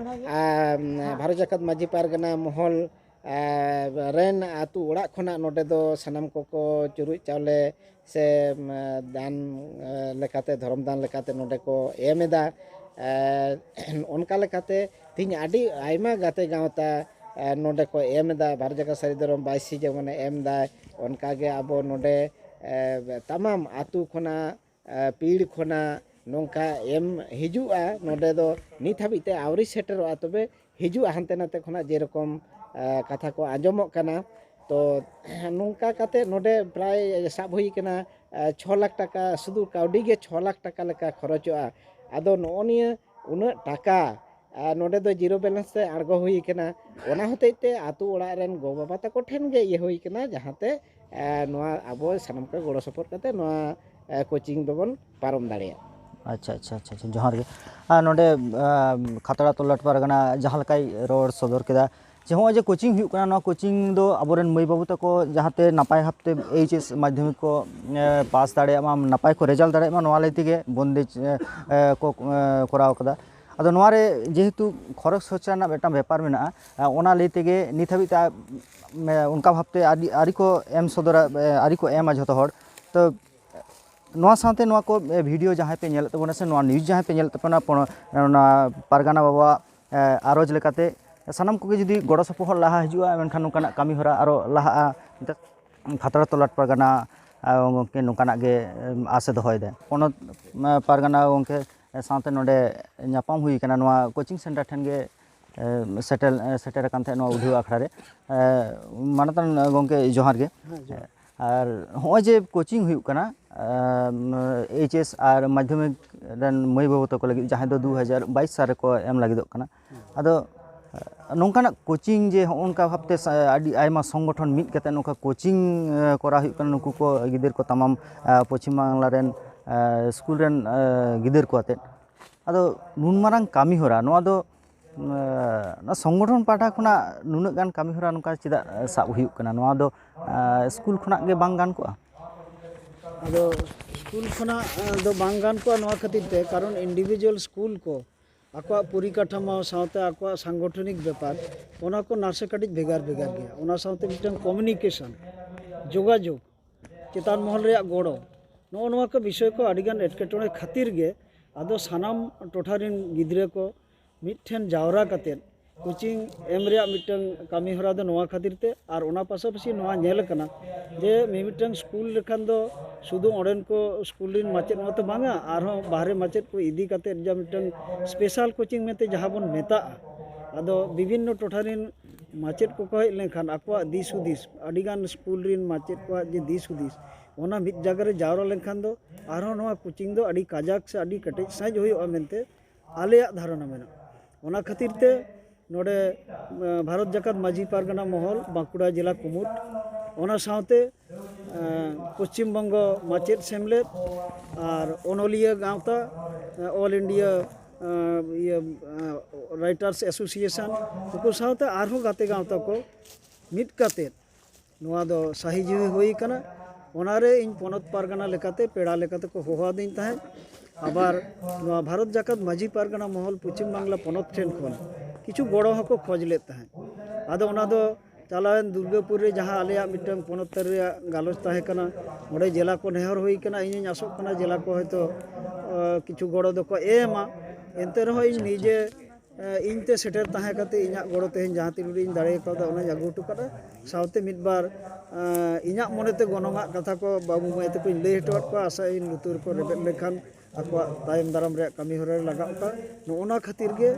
ᱟᱨ ᱵᱷᱟᱨᱚᱛ ᱡᱟᱠᱟᱛ ᱢᱟᱹᱡᱷᱤ ᱯᱟᱨᱜᱟᱱᱟ ᱢᱚᱦᱚᱞ ᱮᱸ, ᱨᱮᱱ ᱟᱹᱛᱩ ᱚᱲᱟᱜ ᱠᱷᱚᱱᱟᱜ ᱱᱚᱰᱮ ᱫᱚ ᱥᱟᱱᱟᱢ ᱠᱚᱠᱚ ᱪᱩᱨᱩᱡ ᱪᱟᱣᱞᱮ ᱥᱮ ᱮᱸ, ᱫᱟᱱ ᱮᱸ, ᱞᱮᱠᱟᱛᱮ, ᱫᱷᱚᱨᱚᱢ ᱫᱟᱱ ᱞᱮᱠᱟᱛᱮ ᱱᱚᱰᱮ ᱠᱚ ᱮᱢ ᱮᱫᱟ᱾ ᱮᱸ, ᱚᱱᱠᱟ ᱞᱮᱠᱟᱛᱮ ᱛᱮᱦᱮᱧ ᱟᱹᱰᱤ ᱟᱭᱢᱟ ᱜᱟᱛᱮ ᱜᱟᱶᱛᱟ ᱮᱸ, ᱱᱚᱰᱮ ᱠᱚ ᱮᱢ ᱮᱫᱟ᱾ ᱵᱷᱟᱨᱚᱛ ᱡᱟᱠᱟᱛ ᱥᱟᱹᱨᱤ ᱫᱷᱚᱨᱚᱢ ᱵᱟᱭᱥᱤ ᱡᱮᱢᱚᱱᱮ ᱮᱢ ᱮᱫᱟᱭ, ᱚᱱᱠᱟᱜᱮ ᱟᱵᱚ ᱱᱚᱰᱮ ᱮᱸ, ᱛᱟᱢᱟᱢ ᱟᱹᱛᱩ ᱠᱷᱚᱱᱟᱜ ᱮ, ᱯᱤᱲ ᱠᱷᱚᱱᱟᱜ ᱱᱚᱝᱠᱟ ᱮᱢ ᱦᱤᱡᱩᱜᱼᱟ᱾ ᱱᱚᱰᱮ ᱫᱚ ᱱᱤᱛ ᱦᱟᱹᱵᱤᱡ ᱛᱮ ᱟᱹᱣᱨᱤ ᱥᱮᱴᱮᱨᱚᱜᱼᱟ, ᱛᱚᱵᱮ ᱦᱤᱡᱩᱜᱼᱟ ᱦᱟᱱᱛᱮ ᱱᱟᱛᱮ ᱠᱷᱚᱱᱟᱜ ᱡᱮᱨᱚᱠᱚᱢ ᱮ, ᱠᱟᱛᱷᱟ ᱠᱚ ᱟᱸᱡᱚᱢᱚᱜ ᱠᱟᱱᱟ᱾ ᱛᱚ ᱱᱚᱝᱠᱟ ᱠᱟᱛᱮ ᱱᱚᱰᱮ ᱯᱨᱟᱭ ᱥᱟᱵ ᱦᱩᱭ ᱠᱟᱱᱟ ᱮ, ᱪᱷᱚ ᱞᱟᱠᱷ ᱴᱟᱠᱟ, ᱥᱩᱫᱷᱩ ᱠᱟᱹᱣᱰᱤ ᱜᱮ ᱪᱷᱚ ᱞᱟᱠᱷ ᱴᱟᱠᱟ ᱞᱮᱠᱟ ᱠᱷᱚᱨᱚᱪᱚᱜᱼᱟ᱾ ᱟᱫᱚ ᱱᱚᱜᱼᱚ ᱱᱤᱭᱟᱹ ᱩᱱᱟᱹᱜ ᱴᱟᱠᱟ ᱟᱨ ᱱᱚᱰᱮ ᱫᱚ ᱡᱤᱨᱳ ᱵᱮᱞᱮᱱᱥ ᱛᱮ ᱟᱬᱜᱚ ᱦᱩᱭ ᱠᱟᱱᱟ᱾ ᱚᱱᱟ ᱦᱚᱛᱮᱡ ᱛᱮ ᱟᱹᱛᱩ ᱚᱲᱟᱜ ᱨᱮᱱ ᱜᱚ ᱵᱟᱵᱟ ᱛᱟᱠᱚ ᱴᱷᱮᱱ ᱜᱮ ᱤᱭᱟᱹ ᱦᱩᱭ ᱠᱟᱱᱟ, ᱡᱟᱦᱟᱸᱛᱮ ᱮ, ᱱᱚᱣᱟ ᱟᱵᱚ ᱥᱟᱱᱟᱢ ᱠᱚ ᱜᱚᱲᱚ ᱥᱚᱯᱚᱦᱚᱫ ᱠᱟᱛᱮ ᱱᱚᱣᱟ ᱮ, ᱠᱳᱪᱤᱝ ᱫᱚᱵᱚᱱ ᱯᱟᱨᱚᱢ ᱫᱟᱲᱮᱭᱟᱜᱼᱟ᱾ ᱟᱪᱪᱷᱟ, ᱟᱪᱪᱷᱟ, ᱟᱪᱪᱷᱟ, ᱟᱪᱪᱷᱟ, ᱡᱚᱦᱟᱨ ᱜᱮ᱾ ᱟᱨ ᱱᱚᱰᱮ ᱮ, ᱠᱷᱟᱛᱲᱟ ᱛᱚᱞᱟᱴ ᱯᱟᱨᱜᱟᱱᱟ ᱡᱟᱦᱟᱸ ᱞᱮᱠᱟᱭ ᱨᱚᱲ ᱥᱚᱫᱚᱨ ᱠᱮᱫᱟ ᱡᱮ ᱦᱚᱸᱜᱼᱚᱭ ᱡᱮ ᱠᱳᱪᱤᱝ ᱦᱩᱭᱩᱜ ᱠᱟᱱᱟ, ᱱᱚᱣᱟ ᱠᱳᱪᱤᱝ ᱫᱚ ᱟᱵᱚᱨᱮᱱ ᱢᱟᱹᱭ ᱵᱟᱹᱵᱩ ᱛᱟᱠᱚ ᱡᱟᱦᱟᱸᱛᱮ ᱱᱟᱯᱟᱭ ᱵᱷᱟᱵᱛᱮ ᱮᱭᱤᱪ ᱮᱥ ᱢᱟᱫᱽᱫᱷᱚᱢᱤᱠ ᱠᱚ ᱮ, ᱯᱟᱥ ᱫᱟᱲᱮᱭᱟᱜ ᱢᱟ, ᱱᱟᱯᱟᱭ ᱠᱚ ᱨᱮᱡᱟᱞᱴ ᱫᱟᱲᱮᱭᱟᱜ ᱢᱟ, ᱱᱚᱣᱟ ᱞᱟᱹᱭ ᱛᱮᱜᱮ ᱵᱚᱱᱫᱮᱡᱽ ᱮ, ᱮ, ᱠᱚ ᱮ, ᱠᱚᱨᱟᱣ ᱠᱟᱫᱟ᱾ ᱟᱫᱚ ᱱᱚᱣᱟ ᱨᱮ ᱡᱮᱦᱮᱛᱩ ᱠᱷᱚᱨᱚᱪ ᱠᱷᱚᱨᱪᱟ ᱨᱮᱱᱟᱜ ᱢᱤᱫᱴᱟᱝ ᱵᱮᱯᱟᱨ ᱢᱮᱱᱟᱜᱼᱟ, ᱮ, ᱚᱱᱟ ᱞᱟᱹᱭ ᱛᱮᱜᱮ ᱱᱤᱛ ᱦᱟᱹᱵᱤᱡ ᱛᱮ ᱟ-, ᱮ, ᱚᱱᱠᱟ ᱵᱷᱟᱵᱛᱮ ᱟᱹᱰᱤ ᱟᱹᱨᱤ ᱠᱚ ᱮᱢ ᱥᱚᱫᱚᱨᱟ, ᱮ, ᱟᱹᱨᱤ ᱠᱚ ᱮᱢᱟ ᱡᱷᱚᱛᱚ ᱦᱚᱲ᱾ ᱛᱚ ᱱᱚᱣᱟ ᱥᱟᱶᱛᱮ ᱱᱚᱣᱟ ᱠᱚ ᱮ, ᱵᱷᱤᱰᱤᱭᱳ ᱡᱟᱦᱟᱸᱭ ᱯᱮ ᱧᱮᱞᱮᱫ ᱛᱟᱵᱚᱱᱟ ᱥᱮ ᱱᱚᱣᱟ ᱱᱤᱭᱩᱡᱽ ᱡᱟᱦᱟᱸᱭ ᱯᱮ ᱧᱮᱞᱮᱫ ᱛᱟᱵᱚᱱᱟ, ᱯᱚᱱᱚ-, ᱚᱱᱟ ᱯᱟᱨᱜᱟᱱᱟ ᱵᱟᱵᱟᱣᱟᱜ ᱮ, ᱟᱨᱚᱡᱽ ᱞᱮᱠᱟᱛᱮ ᱥᱟᱱᱟᱢ ᱠᱚᱜᱮ ᱡᱩᱫᱤ ᱜᱚᱲᱚ ᱥᱚᱯᱚᱦᱚᱫ ᱞᱟᱦᱟ ᱦᱤᱡᱩᱜᱼᱟ, ᱢᱮᱱᱠᱷᱟᱱ ᱱᱚᱝᱠᱟᱱᱟᱜ ᱠᱟᱹᱢᱤ ᱦᱚᱨᱟ ᱟᱨᱚ ᱞᱟᱦᱟᱜᱼᱟ᱾ ᱠᱷᱟᱛᱲᱟ ᱛᱚᱞᱟᱴ ᱯᱟᱨᱜᱟᱱᱟ ᱮ, ᱜᱚᱢᱠᱮ ᱱᱚᱝᱠᱟᱱᱟᱜ ᱜᱮ ᱮ, ᱟᱥᱮ ᱫᱚᱦᱚᱭᱮᱫᱟ᱾ ᱯᱚᱱᱚᱛ ᱮ, ᱯᱟᱨᱜᱟᱱᱟ ᱜᱚᱢᱠᱮ ᱥᱟᱶᱛᱮ ᱱᱚᱰᱮ ᱧᱟᱯᱟᱢ ᱦᱩᱭ ᱠᱟᱱᱟ, ᱱᱚᱣᱟ ᱠᱳᱪᱤᱝ ᱥᱮᱱᱴᱟᱨ ᱴᱷᱮᱱ ᱜᱮ ᱮ, ᱥᱮᱴᱮᱨ ᱮ, ᱥᱮᱴᱮᱨ ᱟᱠᱟᱱ ᱛᱟᱦᱮᱸᱫ ᱱᱚᱣᱟ ᱩᱰᱷᱟᱹᱣ ᱟᱠᱷᱲᱟ ᱨᱮ᱾ ᱮ, ᱢᱟᱱᱚᱛᱟᱱ ᱜᱚᱢᱠᱮ ᱡᱚᱦᱟᱨ ᱜᱮ᱾ ᱦᱮᱸ, ᱡᱚᱦᱟᱨ᱾ ᱟᱨ ᱦᱚᱸᱜᱼᱚᱭ ᱡᱮ ᱠᱳᱪᱤᱝ ᱦᱩᱭᱩᱜ ᱠᱟᱱᱟ ᱮᱢ, ᱮᱭᱤᱪ ᱮᱥ ᱟᱨ ᱢᱟᱫᱽᱫᱷᱚᱢᱤᱠ ᱨᱮᱱ ᱢᱟᱹᱭ ᱵᱟᱹᱵᱩ ᱛᱟᱠᱚ ᱞᱟᱹᱜᱤᱫ, ᱡᱟᱦᱟᱸᱭ ᱫᱚ ᱫᱩ ᱦᱟᱡᱟᱨ ᱵᱟᱭᱤᱥ ᱥᱟᱞ ᱨᱮᱠᱚ ᱮᱢ ᱞᱟᱹᱜᱤᱫᱚᱜ ᱠᱟᱱᱟ, ᱟᱫᱚ ᱱᱚᱝᱠᱟᱱᱟᱜ ᱠᱳᱪᱤᱝ ᱡᱮ ᱦᱚᱸᱜᱼᱚ ᱱᱚᱝᱠᱟ ᱵᱷᱟᱵᱽᱛᱮ ᱥᱟ- ᱟᱹᱰᱤ ᱟᱭᱢᱟ ᱥᱚᱝᱜᱚᱴᱷᱚᱱ ᱢᱤᱫ ᱠᱟᱛᱮ ᱱᱚᱝᱠᱟ ᱠᱳᱪᱤᱝ ᱠᱚᱨᱟᱣ ᱦᱩᱭᱩᱜ ᱠᱟᱱᱟ, ᱱᱩᱠᱩ ᱠᱚ ᱜᱤᱫᱟᱹᱨ ᱠᱚ ᱛᱟᱢᱟᱢ ᱯᱚᱪᱷᱤᱢ ᱵᱟᱝᱞᱟ ᱨᱮᱱ ᱥᱠᱩᱞ ᱨᱮᱱ ᱜᱤᱫᱟᱹᱨ ᱠᱚ ᱟᱛᱮᱫ᱾ ᱟᱫᱚ ᱱᱩᱱ ᱢᱟᱨᱟᱝ ᱠᱟᱹᱢᱤ ᱦᱚᱨᱟ ᱱᱚᱣᱟ ᱫᱚ ᱱᱚᱣᱟ ᱥᱚᱝᱜᱚᱴᱷᱚᱱ ᱯᱟᱦᱴᱟ ᱠᱷᱚᱱᱟᱜ ᱱᱩᱱᱟᱹᱜ ᱜᱟᱱ ᱠᱟᱹᱢᱤ ᱦᱚᱨᱟ ᱱᱚᱝᱠᱟ ᱪᱮᱫᱟᱜ ᱥᱟᱵ ᱦᱩᱭᱩᱜ ᱠᱟᱱᱟ? ᱱᱚᱣᱟ ᱫᱚ ᱥᱠᱩᱞ ᱠᱷᱚᱱᱟᱜ ᱜᱮ ᱵᱟᱝ ᱜᱟᱱ ᱠᱚᱜᱼᱟ? ᱟᱫᱚ ᱥᱠᱩᱞ ᱠᱷᱚᱱᱟᱜ ᱫᱚ ᱵᱟᱝ ᱜᱟᱱ ᱠᱚᱜᱼᱟ ᱱᱚᱣᱟ ᱠᱷᱟᱹᱛᱤᱨ ᱛᱮ, ᱠᱟᱨᱚᱱ ᱤᱱᱰᱤᱵᱷᱤᱡᱩᱣᱟᱞ ᱥᱠᱩᱞ ᱠᱚ ᱟᱠᱚᱣᱟᱜ ᱯᱚᱨᱤᱠᱟᱴᱷᱟᱢᱳ ᱥᱟᱶᱛᱮ ᱟᱠᱚᱣᱟᱜ ᱥᱟᱝᱜᱚᱴᱷᱚᱱᱤᱠ ᱵᱮᱯᱟᱨ, ᱚᱱᱟ ᱠᱚ ᱱᱟᱥᱮ ᱠᱟᱹᱴᱤᱡ ᱵᱷᱮᱜᱟᱨ ᱵᱷᱮᱜᱟᱨ ᱜᱮᱭᱟ᱾ ᱚᱱᱟ ᱥᱟᱶᱛᱮ ᱢᱤᱫᱴᱟᱝ ᱠᱚᱢᱤᱭᱩᱱᱤᱠᱮᱥᱚᱱ, ᱡᱳᱜᱟᱡᱳᱜᱽ, ᱪᱮᱛᱟᱱ ᱢᱚᱦᱚᱞ ᱨᱮᱭᱟᱜ ᱜᱚᱲᱚ, ᱱᱚᱜᱼᱚ ᱱᱚᱣᱟ ᱠᱚ ᱵᱤᱥᱚᱭ ᱠᱚ ᱟᱹᱰᱤᱜᱟᱱ ᱮᱴᱠᱮᱴᱚᱬᱮ ᱠᱷᱟᱹᱛᱤᱨ ᱜᱮ ᱟᱫᱚ ᱥᱟᱱᱟᱢ ᱴᱚᱴᱷᱟ ᱨᱮᱱ ᱜᱤᱫᱽᱨᱟᱹ ᱠᱚ ᱢᱤᱫᱴᱷᱮᱱ ᱡᱟᱣᱨᱟ ᱠᱟᱛᱮᱫ ᱠᱳᱪᱤᱝ ᱮᱢ ᱨᱮᱭᱟᱜ ᱢᱤᱫᱴᱟᱝ ᱠᱟᱹᱢᱤ ᱦᱚᱨᱟ ᱫᱚ ᱱᱚᱣᱟ ᱠᱷᱟᱹᱛᱤᱨ ᱛᱮ᱾ ᱟᱨ ᱚᱱᱟ ᱯᱟᱥᱟᱯᱟᱥᱤ ᱱᱚᱣᱟ ᱧᱮᱞ ᱟᱠᱟᱱᱟ ᱡᱮ ᱢᱤᱢᱤᱫᱴᱟᱝ ᱥᱠᱩᱞ ᱞᱮᱠᱷᱟᱱ ᱫᱚ ᱥᱩᱫᱷᱩ ᱚᱸᱰᱮᱱ ᱠᱚ ᱥᱠᱩᱞ ᱨᱮᱱ ᱢᱟᱪᱮᱫ ᱢᱟᱛᱚ ᱵᱟᱝᱟ, ᱟᱨᱦᱚᱸ ᱵᱟᱦᱨᱮ ᱢᱟᱪᱮᱫ ᱠᱚ ᱤᱫᱤ ᱠᱟᱛᱮᱫ ᱡᱟ ᱢᱤᱫᱴᱟᱝ ᱥᱯᱮᱥᱟᱞ ᱠᱳᱪᱤᱝ ᱢᱮᱱᱛᱮ ᱡᱟᱦᱟᱸ ᱵᱚᱱ ᱢᱮᱛᱟᱜᱼᱟ, ᱟᱫᱚ ᱵᱤᱵᱷᱤᱱᱱᱚ ᱴᱚᱴᱷᱟ ᱨᱮᱱ ᱢᱟᱪᱮᱫ ᱠᱚᱠᱚ ᱦᱮᱡ ᱞᱮᱱᱠᱷᱟᱱ ᱟᱠᱚᱣᱟᱜ ᱫᱤᱥ ᱦᱩᱫᱤᱥ, ᱟᱹᱰᱤᱜᱟᱱ ᱥᱠᱩᱞ ᱨᱮᱱ ᱢᱟᱪᱮᱫ ᱠᱚᱣᱟᱜ ᱡᱮ ᱫᱤᱥ ᱦᱩᱫᱤᱥ, ᱚᱱᱟ ᱢᱤᱫ ᱡᱟᱭᱜᱟ ᱨᱮ ᱡᱟᱣᱨᱟ ᱞᱮᱱᱠᱷᱟᱱ ᱫᱚ ᱟᱨᱦᱚᱸ ᱱᱚᱣᱟ ᱠᱳᱪᱤᱝ ᱫᱚ ᱟᱹᱰᱤ ᱠᱟᱡᱟᱠ ᱥᱮ ᱟᱹᱰᱤ ᱠᱮᱴᱮᱡ ᱥᱟᱺᱦᱤᱡ ᱦᱩᱭᱩᱜᱼᱟ ᱢᱮᱱᱛᱮ ᱟᱞᱮᱭᱟᱜ ᱫᱷᱟᱨᱚᱱᱟ ᱢᱮᱱᱟᱜᱼᱟ᱾ ᱚᱱᱟ ᱠᱷᱟᱹᱛᱤᱨ ᱛᱮ ᱱᱚᱰᱮ, ᱮᱸ, ᱵᱷᱟᱨᱚᱛ ᱡᱟᱠᱟᱛ ᱢᱟᱹᱡᱷᱤ ᱯᱟᱨᱜᱟᱱᱟ ᱢᱚᱦᱚᱞ, ᱵᱟᱸᱠᱩᱲᱟ ᱡᱮᱞᱟ ᱠᱩᱢᱩᱴ, ᱚᱱᱟ ᱥᱟᱶᱛᱮ, ᱮᱸ, ᱯᱚᱥᱪᱤᱢ ᱵᱚᱝᱜᱚ ᱢᱟᱪᱮᱫ ᱥᱮᱢᱞᱮᱫ ᱟᱨ ᱚᱱᱚᱞᱤᱭᱟᱹ ᱜᱟᱶᱛᱟ, ᱮᱸ, ᱚᱞ ᱤᱱᱰᱤᱭᱟ, ᱮᱸ, ᱤᱭᱟᱹ, ᱮᱸ, ᱨᱟᱭᱴᱟᱨᱥ ᱮᱥᱳᱥᱤᱭᱮᱥᱚᱱ, ᱩᱱᱠᱩ ᱥᱟᱶᱛᱮ ᱟᱨᱦᱚᱸ ᱜᱟᱛᱮ ᱜᱟᱶᱛᱟ ᱠᱚ ᱢᱤᱫ ᱠᱟᱛᱮᱫ ᱱᱚᱣᱟ ᱫᱚ ᱥᱟᱹᱦᱤ ᱡᱩᱦᱤ ᱦᱩᱭ ᱠᱟᱱᱟ᱾ ᱚᱱᱟᱨᱮ ᱤᱧ ᱯᱚᱱᱚᱛ ᱯᱟᱨᱜᱟᱱᱟ ᱞᱮᱠᱟᱛᱮ ᱯᱮᱲᱟ ᱞᱮᱠᱟᱛᱮ ᱠᱚ ᱦᱚᱦᱚ ᱟᱹᱫᱤᱧ ᱛᱟᱦᱮᱸᱫ᱾ ᱟᱵᱟᱨ ᱱᱚᱣᱟ ᱵᱷᱟᱨᱚᱛ ᱡᱟᱠᱟᱛ ᱢᱟᱹᱡᱷᱤ ᱯᱟᱨᱜᱟᱱᱟ ᱢᱚᱦᱚᱞ ᱯᱚᱪᱷᱤᱢ ᱵᱟᱝᱞᱟ ᱯᱚᱱᱚᱛ ᱴᱷᱮᱱ ᱠᱷᱚᱱ ᱠᱤᱪᱷᱩ ᱜᱚᱲᱚ ᱦᱚᱸᱠᱚ ᱠᱷᱚᱡᱽ ᱞᱮᱫ ᱛᱟᱦᱮᱸᱫ᱾ ᱟᱫᱚ ᱚᱱᱟ ᱫᱚ ᱪᱟᱞᱟᱣᱮᱱ ᱫᱩᱨᱜᱟᱹᱯᱩᱨ ᱨᱮ ᱡᱟᱦᱟᱸ ᱟᱞᱮᱭᱟᱜ ᱢᱤᱫᱴᱟᱝ ᱯᱚᱱᱚᱛ ᱨᱮᱭᱟᱜ ᱜᱟᱞᱚᱪ ᱛᱟᱦᱮᱸ ᱠᱟᱱᱟ, ᱚᱸᱰᱮ ᱡᱮᱞᱟ ᱠᱚ ᱱᱮᱦᱚᱨ ᱦᱩᱭ ᱠᱟᱱᱟ᱾ ᱤᱧᱤᱧ ᱟᱥᱚᱜ ᱠᱟᱱᱟ ᱡᱮᱞᱟ ᱠᱚ ᱦᱚᱭᱛᱳ, ᱟᱸ, ᱠᱤᱪᱷᱩ ᱜᱚᱲᱚ ᱫᱚᱠᱚ ᱮᱢᱟ᱾ ᱮᱱᱛᱮ ᱨᱮᱦᱚᱸ ᱤᱧ ᱟᱪᱪᱷᱟ, ᱟᱪᱪᱷᱟ᱾ ᱱᱤᱡᱮ ᱮ, ᱤᱧ ᱛᱮ ᱥᱮᱴᱮᱨ ᱛᱟᱦᱮᱸ ᱠᱟᱛᱮ ᱤᱧᱟᱹᱜ ᱜᱚᱲᱚ ᱛᱮᱦᱮᱧ ᱡᱟᱦᱟᱸ ᱛᱤᱱ ᱩᱰᱤᱡ ᱤᱧ ᱫᱟᱲᱮ ᱠᱟᱣᱫᱟ ᱚᱱᱟᱧ ᱟᱹᱜᱩ ᱦᱚᱴᱚ ᱠᱟᱫᱟ᱾ ᱥᱟᱶᱛᱮ ᱢᱤᱫ ᱵᱟᱨ, ᱮ, ᱤᱧᱟᱹᱜ ᱢᱚᱱᱮᱛᱮ ᱜᱚᱱᱚᱝᱟᱜ ᱠᱟᱛᱷᱟ ᱠᱚ ᱵᱟᱹᱵᱩ ᱢᱟᱹᱭ ᱛᱟᱠᱚᱧ ᱞᱟᱹᱭ ᱦᱚᱴᱚᱣᱟᱫ ᱠᱚᱣᱟ᱾ ᱟᱥᱟᱭᱟᱹᱧ ᱞᱩᱛᱩᱨ ᱠᱚ ᱨᱮᱵᱮᱫ ᱞᱮᱠᱷᱟᱱ ᱟᱠᱚᱣᱟᱜ ᱛᱟᱭᱚᱢ ᱫᱟᱨᱟᱢ ᱨᱮᱭᱟᱜ ᱠᱟᱹᱢᱤ ᱦᱚᱨᱟ ᱨᱮ ᱞᱟᱜᱟᱜ ᱠᱟᱱ᱾ ᱱᱚᱜᱼᱚ ᱱᱚᱣᱟ ᱠᱷᱟᱹᱛᱤᱨ ᱜᱮ,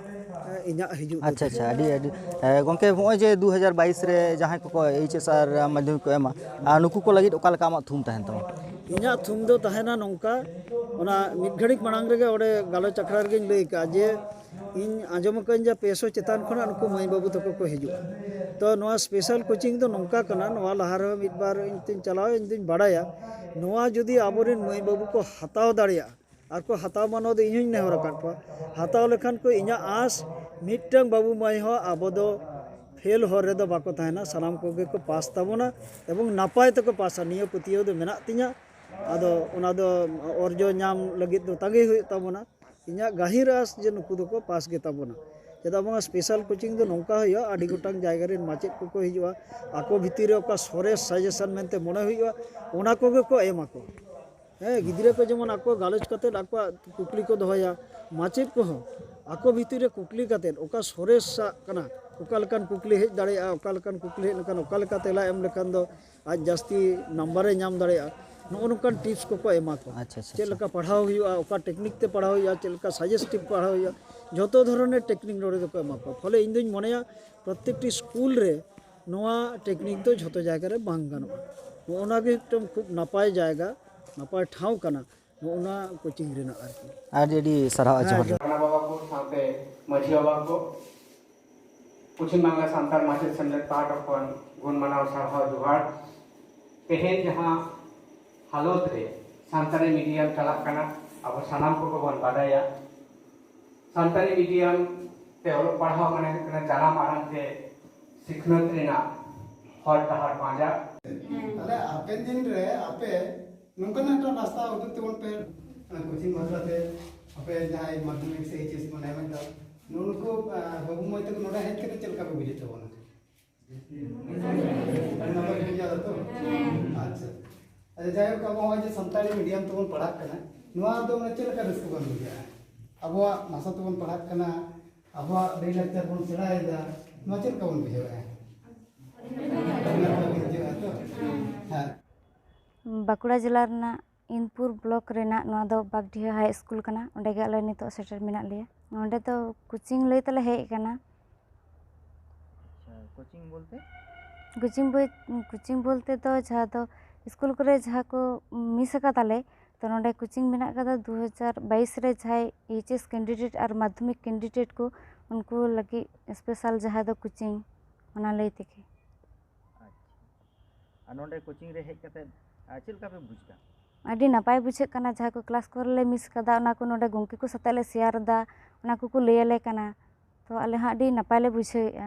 ᱮ, ᱤᱧᱟᱹᱜ ᱦᱤᱡᱩᱜ ᱫᱚ ᱟᱪᱪᱷᱟ, ᱟᱪᱪᱷᱟ, ᱛᱟᱦᱮᱸ᱾ ᱟᱹᱰᱤ, ᱟᱹᱰᱤ, ᱮ, ᱜᱚᱢᱠᱮ, ᱱᱚᱜᱼᱚᱭ ᱡᱮ ᱫᱩ ᱦᱟᱡᱟᱨ ᱵᱟᱭᱤᱥ ᱨᱮ ᱡᱟᱦᱟᱸᱭ ᱠᱚᱠᱚ ᱮᱭᱤᱪ ᱮᱥ ᱟᱨ ᱢᱟᱫᱽᱫᱷᱚᱢᱤᱠ ᱠᱚ ᱮᱢᱟ, ᱟᱨ ᱱᱩᱠᱩ ᱠᱚ ᱞᱟᱹᱜᱤᱫ ᱚᱠᱟ ᱞᱮᱠᱟ ᱟᱢᱟᱜ ᱛᱷᱩᱢ ᱛᱟᱦᱮᱱ ᱛᱟᱢᱟ? ᱤᱧᱟᱹᱜ ᱛᱷᱩᱢ ᱫᱚ ᱛᱟᱦᱮᱱᱟ ᱱᱚᱝᱠᱟ, ᱚᱱᱟ ᱢᱤᱫ ᱜᱷᱟᱹᱲᱤᱡ ᱢᱟᱲᱟᱝ ᱨᱮᱜᱮ ᱚᱸᱰᱮ ᱜᱟᱞᱚᱪ ᱟᱠᱷᱲᱟ ᱨᱮᱜᱮᱧ ᱞᱟᱹᱭ ᱠᱟᱜᱼᱟ ᱡᱮ ᱤᱧ ᱟᱸᱡᱚᱢ ᱟᱠᱟᱫᱟᱹᱧ ᱡᱮ ᱯᱮ ᱥᱚ ᱪᱮᱛᱟᱱ ᱠᱷᱚᱱᱟᱜ ᱱᱩᱠᱩ ᱢᱟᱹᱭ ᱵᱟᱹᱵᱩ ᱛᱟᱠᱚ ᱠᱚ ᱦᱤᱡᱩᱜᱼᱟ᱾ ᱛᱚ ᱱᱚᱣᱟ ᱥᱯᱮᱥᱟᱞ ᱠᱳᱪᱤᱝ ᱫᱚ ᱱᱚᱝᱠᱟ ᱠᱟᱱᱟ, ᱱᱚᱣᱟ ᱞᱟᱦᱟ ᱨᱮᱦᱚᱸ ᱢᱤᱫ ᱵᱟᱨ ᱤᱧ ᱛᱤᱧ ᱪᱟᱞᱟᱣ, ᱤᱧ ᱫᱩᱧ ᱵᱟᱲᱟᱭᱟ, ᱱᱚᱣᱟ ᱡᱩᱫᱤ ᱟᱵᱚᱨᱮᱱ ᱢᱟᱹᱭ ᱵᱟᱹᱵᱩ ᱠᱚ ᱦᱟᱛᱟᱣ ᱫᱟᱲᱮᱭᱟᱜᱼᱟ, ᱟᱨ ᱠᱚ ᱦᱟᱛᱟᱣ ᱢᱟ, ᱱᱚᱣᱟ ᱫᱚ ᱤᱧ ᱦᱚᱧ ᱱᱮᱦᱚᱨ ᱟᱠᱟᱫ ᱠᱚᱣᱟ, ᱦᱟᱛᱟᱣ ᱞᱮᱠᱷᱟᱱ ᱠᱚ, ᱤᱧᱟᱹᱜ ᱟᱸᱥ ᱢᱤᱫᱴᱟᱝ ᱵᱟᱹᱵᱩ ᱢᱟᱹᱭ ᱦᱚᱸ ᱟᱵᱚ ᱫᱚ ᱯᱷᱮᱞ ᱦᱚᱨ ᱨᱮᱫᱚ ᱵᱟᱠᱚ ᱛᱟᱦᱮᱱᱟ, ᱥᱟᱱᱟᱢ ᱠᱚᱜᱮ ᱠᱚ ᱯᱟᱥ ᱛᱟᱵᱚᱱᱟ ᱮᱵᱚᱝ ᱱᱟᱯᱟᱭ ᱛᱮᱠᱚ ᱯᱟᱥᱟ, ᱱᱤᱭᱟᱹ ᱯᱟᱹᱛᱭᱟᱹᱣ ᱫᱚ ᱢᱮᱱᱟᱜ ᱛᱤᱧᱟᱹ᱾ ᱟᱫᱚ ᱚᱱᱟ ᱫᱚ ᱚᱨᱡᱚ ᱧᱟᱢ ᱞᱟᱹᱜᱤᱫ ᱫᱚ ᱛᱟᱸᱜᱤ ᱦᱩᱭᱩᱜ ᱛᱟᱵᱚᱱᱟ᱾ ᱤᱧᱟᱹᱜ ᱜᱟᱹᱦᱤᱨ ᱟᱸᱥ ᱡᱮ ᱱᱩᱠᱩ ᱫᱚᱠᱚ ᱯᱟᱥ ᱜᱮ ᱛᱟᱵᱚᱱᱟ᱾ ᱪᱮᱫᱟᱜ ᱵᱟᱝᱟ, ᱥᱯᱮᱥᱟᱞ ᱠᱳᱪᱤᱝ ᱫᱚ ᱱᱚᱝᱠᱟ ᱦᱩᱭᱩᱜᱼᱟ, ᱟᱹᱰᱤ ᱜᱚᱴᱟᱝ ᱡᱟᱭᱜᱟ ᱨᱮᱱ ᱢᱟᱪᱮᱫ ᱠᱚᱠᱚ ᱦᱤᱡᱩᱜᱼᱟ, ᱟᱠᱚ ᱵᱷᱤᱛᱤᱨ ᱨᱮ ᱚᱠᱟ ᱥᱚᱨᱮᱥ ᱥᱟᱡᱮᱥᱚᱱ ᱢᱮᱱᱛᱮ ᱢᱚᱱᱮ ᱦᱩᱭᱩᱜᱼᱟ, ᱚᱱᱟ ᱠᱚᱜᱮ ᱠᱚ ᱮᱢᱟ ᱠᱚ᱾ ᱦᱮᱸ, ᱜᱤᱫᱽᱨᱟᱹ ᱠᱚ ᱡᱮᱢᱚᱱ ᱟᱠᱚ ᱜᱟᱞᱚᱪ ᱠᱟᱛᱮᱫ ᱟᱠᱚᱣᱟᱜ ᱠᱩᱠᱞᱤ ᱠᱚ ᱫᱚᱦᱚᱭᱟ, ᱢᱟᱪᱮᱫ ᱠᱚᱦᱚᱸ ᱟᱠᱚ ᱵᱷᱤᱛᱤᱨ ᱨᱮ ᱠᱩᱠᱞᱤ ᱠᱟᱛᱮᱫ ᱚᱠᱟ ᱥᱚᱨᱮᱥᱟᱜ ᱠᱟᱱᱟ, ᱚᱠᱟ ᱞᱮᱠᱟᱱ ᱠᱩᱠᱞᱤ ᱦᱮᱡ ᱫᱟᱲᱮᱭᱟᱜᱼᱟ, ᱚᱠᱟ ᱞᱮᱠᱟᱱ ᱠᱩᱠᱞᱤ ᱦᱮᱡ ᱞᱮᱱᱠᱷᱟᱱ ᱚᱠᱟ ᱞᱮᱠᱟ ᱛᱮᱞᱟ ᱮᱢ ᱞᱮᱠᱷᱟᱱ ᱫᱚ ᱟᱡ ᱡᱟᱹᱥᱛᱤ ᱱᱟᱢᱵᱟᱨᱮ ᱧᱟᱢ ᱫᱟᱲᱮᱭᱟᱜᱼᱟ, ᱱᱚᱜᱼᱚ ᱱᱚᱝᱠᱟᱱ ᱴᱤᱯᱥ ᱠᱚᱠᱚ ᱮᱢᱟ ᱠᱚᱣᱟ᱾ ᱟᱪᱪᱷᱟ, ᱟᱪᱪᱷᱟ, ᱪᱮᱫ ᱟᱪᱪᱷᱟ᱾ ᱞᱮᱠᱟ ᱯᱟᱲᱦᱟᱣ ᱦᱩᱭᱩᱜᱼᱟ, ᱚᱠᱟ ᱴᱮᱠᱱᱤᱠ ᱛᱮ ᱯᱟᱲᱦᱟᱣ ᱦᱩᱭᱩᱜᱼᱟ, ᱪᱮᱫ ᱞᱮᱠᱟ ᱥᱟᱡᱮᱥᱴᱤᱵᱷ ᱯᱟᱲᱦᱟᱣ ᱦᱩᱭᱩᱜᱼᱟ, ᱡᱷᱚᱛᱚ ᱫᱷᱚᱨᱚᱱᱮᱨ ᱴᱮᱠᱱᱤᱠ ᱱᱚᱰᱮ ᱫᱚᱠᱚ ᱮᱢᱟ ᱠᱚᱣᱟ᱾ ᱯᱷᱚᱞᱮ ᱤᱧ ᱫᱩᱧ ᱢᱚᱱᱮᱭᱟ ᱯᱨᱚᱛᱮᱠᱴᱤ ᱥᱠᱩᱞ ᱨᱮ ᱱᱚᱣᱟ ᱴᱮᱠᱱᱤᱠ ᱫᱚ ᱡᱷᱚᱛᱚ ᱡᱟᱭᱜᱟ ᱨᱮ ᱵᱟᱝ ᱜᱟᱱᱚᱜᱼᱟ᱾ ᱱᱚᱜᱼᱚ ᱱᱚᱣᱟ ᱜᱮ ᱢᱤᱫᱴᱟᱝ ᱠᱷᱩᱵ ᱱᱟᱯᱟᱭ ᱡᱟᱭᱜᱟ, ᱱᱟᱯᱟᱭ ᱴᱷᱟᱶ ᱠᱟᱱᱟ ᱱᱚᱜᱼᱚ ᱱᱚᱣᱟ ᱠᱳᱪᱤᱝ ᱨᱮᱱᱟᱜ ᱟᱨᱠᱤ᱾ ᱟᱹᱰᱤ ᱟᱹᱰᱤ ᱥᱟᱨᱦᱟᱣ, ᱦᱮᱸ, ᱡᱚᱦᱟᱨ᱾ ᱡᱚᱦᱟᱨ᱾ ᱢᱟᱱᱟ ᱵᱟᱵᱟ ᱠᱚ ᱥᱟᱶᱛᱮ ᱢᱟᱹᱡᱷᱤ ᱵᱟᱵᱟ ᱠᱚ, ᱯᱚᱪᱷᱤᱢ ᱵᱟᱝᱞᱟ ᱥᱟᱱᱛᱟᱲ ᱢᱟᱪᱮᱫ ᱥᱮᱢᱞᱮᱫ ᱯᱟᱦᱴᱟ ᱠᱷᱚᱱ ᱜᱩᱱ ᱢᱟᱱᱟᱣ ᱥᱟᱨᱦᱟᱣ ᱡᱚᱦᱟᱨ᱾ ᱛᱮᱦᱮᱧ ᱡᱟᱦᱟᱸ ᱦᱟᱞᱚᱛ ᱨᱮ ᱥᱟᱱᱛᱟᱲᱤ ᱢᱤᱰᱤᱭᱟᱢ ᱪᱟᱞᱟᱜ ᱠᱟᱱᱟ, ᱟᱵᱚ ᱥᱟᱱᱟᱢ ᱠᱚᱜᱮ ᱵᱚᱱ ᱵᱟᱰᱟᱭᱟ᱾ ᱥᱟᱱᱛᱟᱲᱤ ᱢᱤᱰᱤᱭᱟᱢ ᱛᱮ ᱚᱞᱚᱜ ᱯᱟᱲᱦᱟᱣ ᱢᱟᱱᱮ ᱦᱩᱭᱩᱜ ᱠᱟᱱᱟ ᱡᱟᱱᱟᱢ ᱟᱲᱟᱝ ᱛᱮ ᱥᱤᱠᱷᱱᱟᱹᱛ ᱨᱮᱱᱟᱜ ᱦᱚᱨ ᱰᱟᱦᱟᱨ ᱯᱟᱸᱡᱟ᱾ ᱛᱟᱦᱞᱮ ᱦᱟᱯᱮᱱ ᱫᱤᱱ ᱨᱮ ᱟᱯᱮ ᱱᱚᱝᱠᱟᱱᱟᱜ ᱢᱤᱫᱴᱟᱝ ᱨᱟᱥᱛᱟ ᱩᱫᱩᱜ ᱛᱟᱵᱚᱱ ᱯᱮ, ᱚᱱᱟ ᱠᱳᱪᱤᱝ ᱵᱟᱠᱷᱨᱟ ᱛᱮ ᱟᱯᱮ ᱡᱟᱦᱟᱸᱭ ᱢᱟᱫᱽᱫᱷᱚᱢᱤᱠ ᱥᱮ ᱮᱭᱤᱪ ᱮᱥ ᱵᱚᱱ ᱮᱢᱮᱫ ᱫᱚ, ᱱᱩᱜᱼᱩ ᱱᱩᱠᱩ, ᱟᱸ, ᱵᱟᱹᱵᱩ ᱢᱟᱹᱭ ᱛᱟᱠᱚ ᱱᱚᱰᱮ ᱦᱮᱡ ᱠᱟᱛᱮ ᱪᱮᱫ ᱞᱮᱠᱟ ᱯᱮ ᱵᱩᱡᱷᱟᱹᱣ ᱛᱟᱵᱚᱱᱟ? ᱟᱹᱰᱤ ᱱᱟᱯᱟᱭ ᱯᱮ ᱵᱩᱡᱷᱟᱹᱣ ᱫᱟ ᱛᱚ? ᱟᱪᱪᱷᱟ᱾ ᱟᱪᱪᱷᱟ, ᱡᱟᱭᱦᱳᱠ, ᱟᱵᱚ ᱦᱚᱸᱜᱼᱚᱭ ᱡᱮ ᱥᱟᱱᱛᱟᱲᱤ ᱢᱤᱰᱤᱭᱟᱢ ᱛᱮᱵᱚᱱ ᱯᱟᱲᱦᱟᱜ ᱠᱟᱱᱟ, ᱱᱚᱣᱟ ᱫᱚ ᱢᱟᱱᱮ ᱪᱮᱫ ᱞᱮᱠᱟ ᱨᱟᱹᱥᱠᱟᱹ ᱵᱚᱱ ᱵᱩᱡᱷᱟᱹᱣᱟ? ᱟᱵᱚᱣᱟᱜ ᱵᱷᱟᱥᱟ ᱛᱮᱵᱚᱱ ᱯᱟᱲᱦᱟᱜ ᱠᱟᱱᱟ, ᱟᱵᱚᱣᱟᱜ ᱞᱟᱹᱭᱼᱞᱟᱠᱪᱟᱨ ᱵᱚᱱ ᱥᱮᱬᱟᱭᱮᱫᱟ, ᱱᱚᱣᱟ ᱪᱮᱫ ᱞᱮᱠᱟ ᱵᱚᱱ ᱵᱩᱡᱷᱟᱹᱣᱮᱫᱼᱟ? ᱟᱹᱰᱤ ᱱᱟᱯᱟᱭ ᱵᱚᱱ ᱵᱩᱡᱷᱟᱹᱣᱮᱫᱼᱟ ᱛᱚ? ᱦᱮᱸ᱾ ᱵᱟᱸᱠᱩᱲᱟ ᱡᱮᱞᱟ ᱨᱮᱱᱟᱜ ᱤᱱᱫᱯᱩᱨ ᱵᱞᱚᱠ ᱨᱮᱱᱟᱜ ᱱᱚᱣᱟ ᱫᱚ ᱵᱟᱜᱽᱰᱤᱦᱟᱹ ᱦᱟᱭ ᱥᱠᱩᱞ ᱠᱟᱱᱟ᱾ ᱚᱸᱰᱮ ᱜᱮ ᱟᱞᱮ ᱱᱤᱛᱚᱜ ᱥᱮᱴᱮᱨ ᱢᱮᱱᱟᱜ ᱞᱮᱭᱟ᱾ ᱱᱚᱸᱰᱮ ᱫᱚ ᱠᱳᱪᱤᱝ ᱞᱟᱹᱭ ᱛᱮᱞᱮ ᱦᱮᱡ ᱟᱠᱟᱱᱟ᱾ ᱟᱪᱪᱷᱟ, ᱠᱳᱪᱤᱝ ᱵᱚᱞᱛᱮ? ᱠᱳᱪᱤᱝ ᱵᱳᱭ, ᱠᱳᱪᱤᱝ ᱵᱚᱞᱛᱮ ᱫᱚ ᱡᱟᱦᱟᱸ ᱫᱚ ᱥᱠᱩᱞ ᱠᱚᱨᱮ ᱡᱟᱦᱟᱸ ᱠᱚ ᱢᱤᱥ ᱟᱠᱟᱫᱟᱞᱮ, ᱛᱚ ᱱᱚᱰᱮ ᱠᱳᱪᱤᱝ ᱢᱮᱱᱟᱜ ᱟᱠᱟᱫᱟ ᱫᱩ ᱦᱟᱡᱟᱨ ᱵᱟᱭᱤᱥ ᱨᱮ ᱡᱟᱦᱟᱸᱭ ᱮᱭᱤᱪ ᱮᱥ ᱠᱮᱱᱰᱤᱰᱮᱴ ᱟᱨ ᱢᱟᱫᱽᱫᱷᱚᱢᱤᱠ ᱠᱮᱱᱰᱤᱰᱮᱴ ᱠᱚ, ᱩᱱᱠᱩ ᱞᱟᱹᱜᱤᱫ ᱥᱯᱮᱥᱟᱞ ᱡᱟᱦᱟᱸ ᱫᱚ ᱠᱳᱪᱤᱝ, ᱚᱱᱟ ᱞᱟᱹᱭ ᱛᱮᱜᱮ᱾ ᱟᱪᱪᱷᱟ, ᱟᱨ ᱱᱚᱰᱮ ᱠᱳᱪᱤᱝ ᱨᱮ ᱦᱮᱡ ᱠᱟᱛᱮ ᱟᱨ ᱪᱮᱫ ᱞᱮᱠᱟ ᱯᱮ ᱵᱩᱡᱽ ᱮᱫᱟ? ᱟᱹᱰᱤ ᱱᱟᱯᱟᱭ ᱵᱩᱡᱷᱟᱹᱜ ᱠᱟᱱᱟ᱾ ᱡᱟᱦᱟᱸ ᱠᱚ ᱠᱞᱟᱥ ᱠᱚᱨᱮ ᱞᱮ ᱢᱤᱥ ᱠᱟᱫᱟ, ᱚᱱᱟ ᱠᱚ ᱱᱚᱰᱮ ᱜᱚᱢᱠᱮ ᱠᱚ ᱥᱟᱛᱮᱜ ᱞᱮ ᱥᱮᱭᱟᱨ ᱮᱫᱟ, ᱚᱱᱟ ᱠᱚᱠᱚ ᱞᱟᱹᱭ ᱟᱞᱮ ᱠᱟᱱᱟ᱾ ᱛᱚ ᱟᱞᱮ ᱦᱚᱸ ᱟᱹᱰᱤ ᱱᱟᱯᱟᱭ ᱞᱮ ᱵᱩᱡᱷᱟᱹᱣᱮᱫᱼᱟ᱾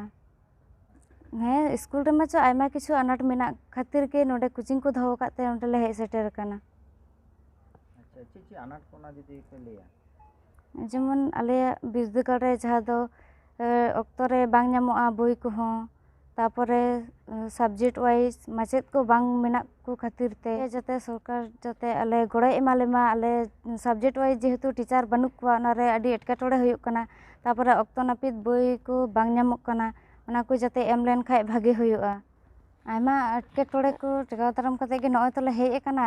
ᱦᱮᱸ, ᱥᱠᱩᱞ ᱨᱮᱢᱟ ᱪᱚ ᱟᱭᱢᱟ ᱠᱤᱪᱷᱩ ᱟᱱᱟᱴ ᱢᱮᱱᱟᱜ ᱠᱷᱟᱹᱛᱤᱨ ᱜᱮ ᱱᱚᱰᱮ ᱠᱳᱪᱤᱝ ᱠᱚ ᱫᱚᱦᱚ ᱟᱠᱟᱫ ᱛᱮ ᱱᱚᱰᱮ ᱞᱮ ᱦᱮᱡ ᱥᱮᱴᱮᱨ ᱟᱠᱟᱱᱟ᱾ ᱟᱪᱪᱷᱟ, ᱪᱮᱫ ᱪᱮᱫ ᱟᱱᱟᱴ ᱠᱚ ᱚᱱᱟ ᱡᱩᱫᱤ ᱯᱮ ᱞᱟᱹᱭᱟ? ᱡᱮᱢᱚᱱ ᱟᱞᱮᱭᱟᱜ ᱵᱤᱨᱫᱟᱹᱜᱟᱲ ᱨᱮ ᱡᱟᱦᱟᱸ ᱫᱚ ᱮ, ᱚᱠᱛᱚ ᱨᱮ ᱵᱟᱝ ᱧᱟᱢᱚᱜᱼᱟ ᱵᱳᱭ ᱠᱚᱦᱚᱸ, ᱛᱟᱯᱚᱨᱮ ᱥᱟᱵᱡᱮᱠᱴ ᱣᱟᱭᱤᱡ ᱢᱟᱪᱮᱫ ᱠᱚ ᱵᱟᱝ ᱢᱮᱱᱟᱜ ᱠᱚ ᱠᱷᱟᱹᱛᱤᱨ ᱛᱮ ᱡᱟᱛᱮ ᱥᱚᱨᱠᱟᱨ ᱡᱟᱛᱮ ᱟᱞᱮ ᱜᱚᱲᱚᱭ ᱮᱢᱟ ᱞᱮᱢᱟ᱾ ᱟᱞᱮ ᱥᱟᱵᱡᱮᱠᱴ ᱣᱟᱭᱤᱡ ᱡᱮᱦᱮᱛᱩ ᱴᱤᱪᱟᱨ ᱵᱟᱹᱱᱩᱜ ᱠᱚᱣᱟ, ᱚᱱᱟᱨᱮ ᱟᱹᱰᱤ ᱮᱴᱠᱮᱴᱚᱬᱮ ᱦᱩᱭᱩᱜ ᱠᱟᱱᱟ᱾ ᱛᱟᱯᱚᱨᱮ ᱚᱠᱛᱚ ᱱᱟᱹᱯᱤᱛ ᱵᱳᱭ ᱠᱚ ᱵᱟᱝ ᱧᱟᱢᱚᱜ ᱠᱟᱱᱟ, ᱚᱱᱟ ᱠᱚ ᱡᱟᱛᱮ ᱮᱢ ᱞᱮᱱᱠᱷᱟᱡ ᱵᱷᱟᱜᱮ ᱦᱩᱭᱩᱜᱼᱟ᱾ ᱟᱭᱢᱟ ᱮᱴᱠᱮᱴᱚᱬᱮ ᱠᱚ ᱴᱮᱠᱟᱣ ᱫᱟᱨᱟᱢ ᱠᱟᱛᱮ ᱜᱮ ᱱᱚᱜᱼᱚᱭ ᱛᱚᱞᱮ ᱦᱮᱡ ᱟᱠᱟᱱᱟ᱾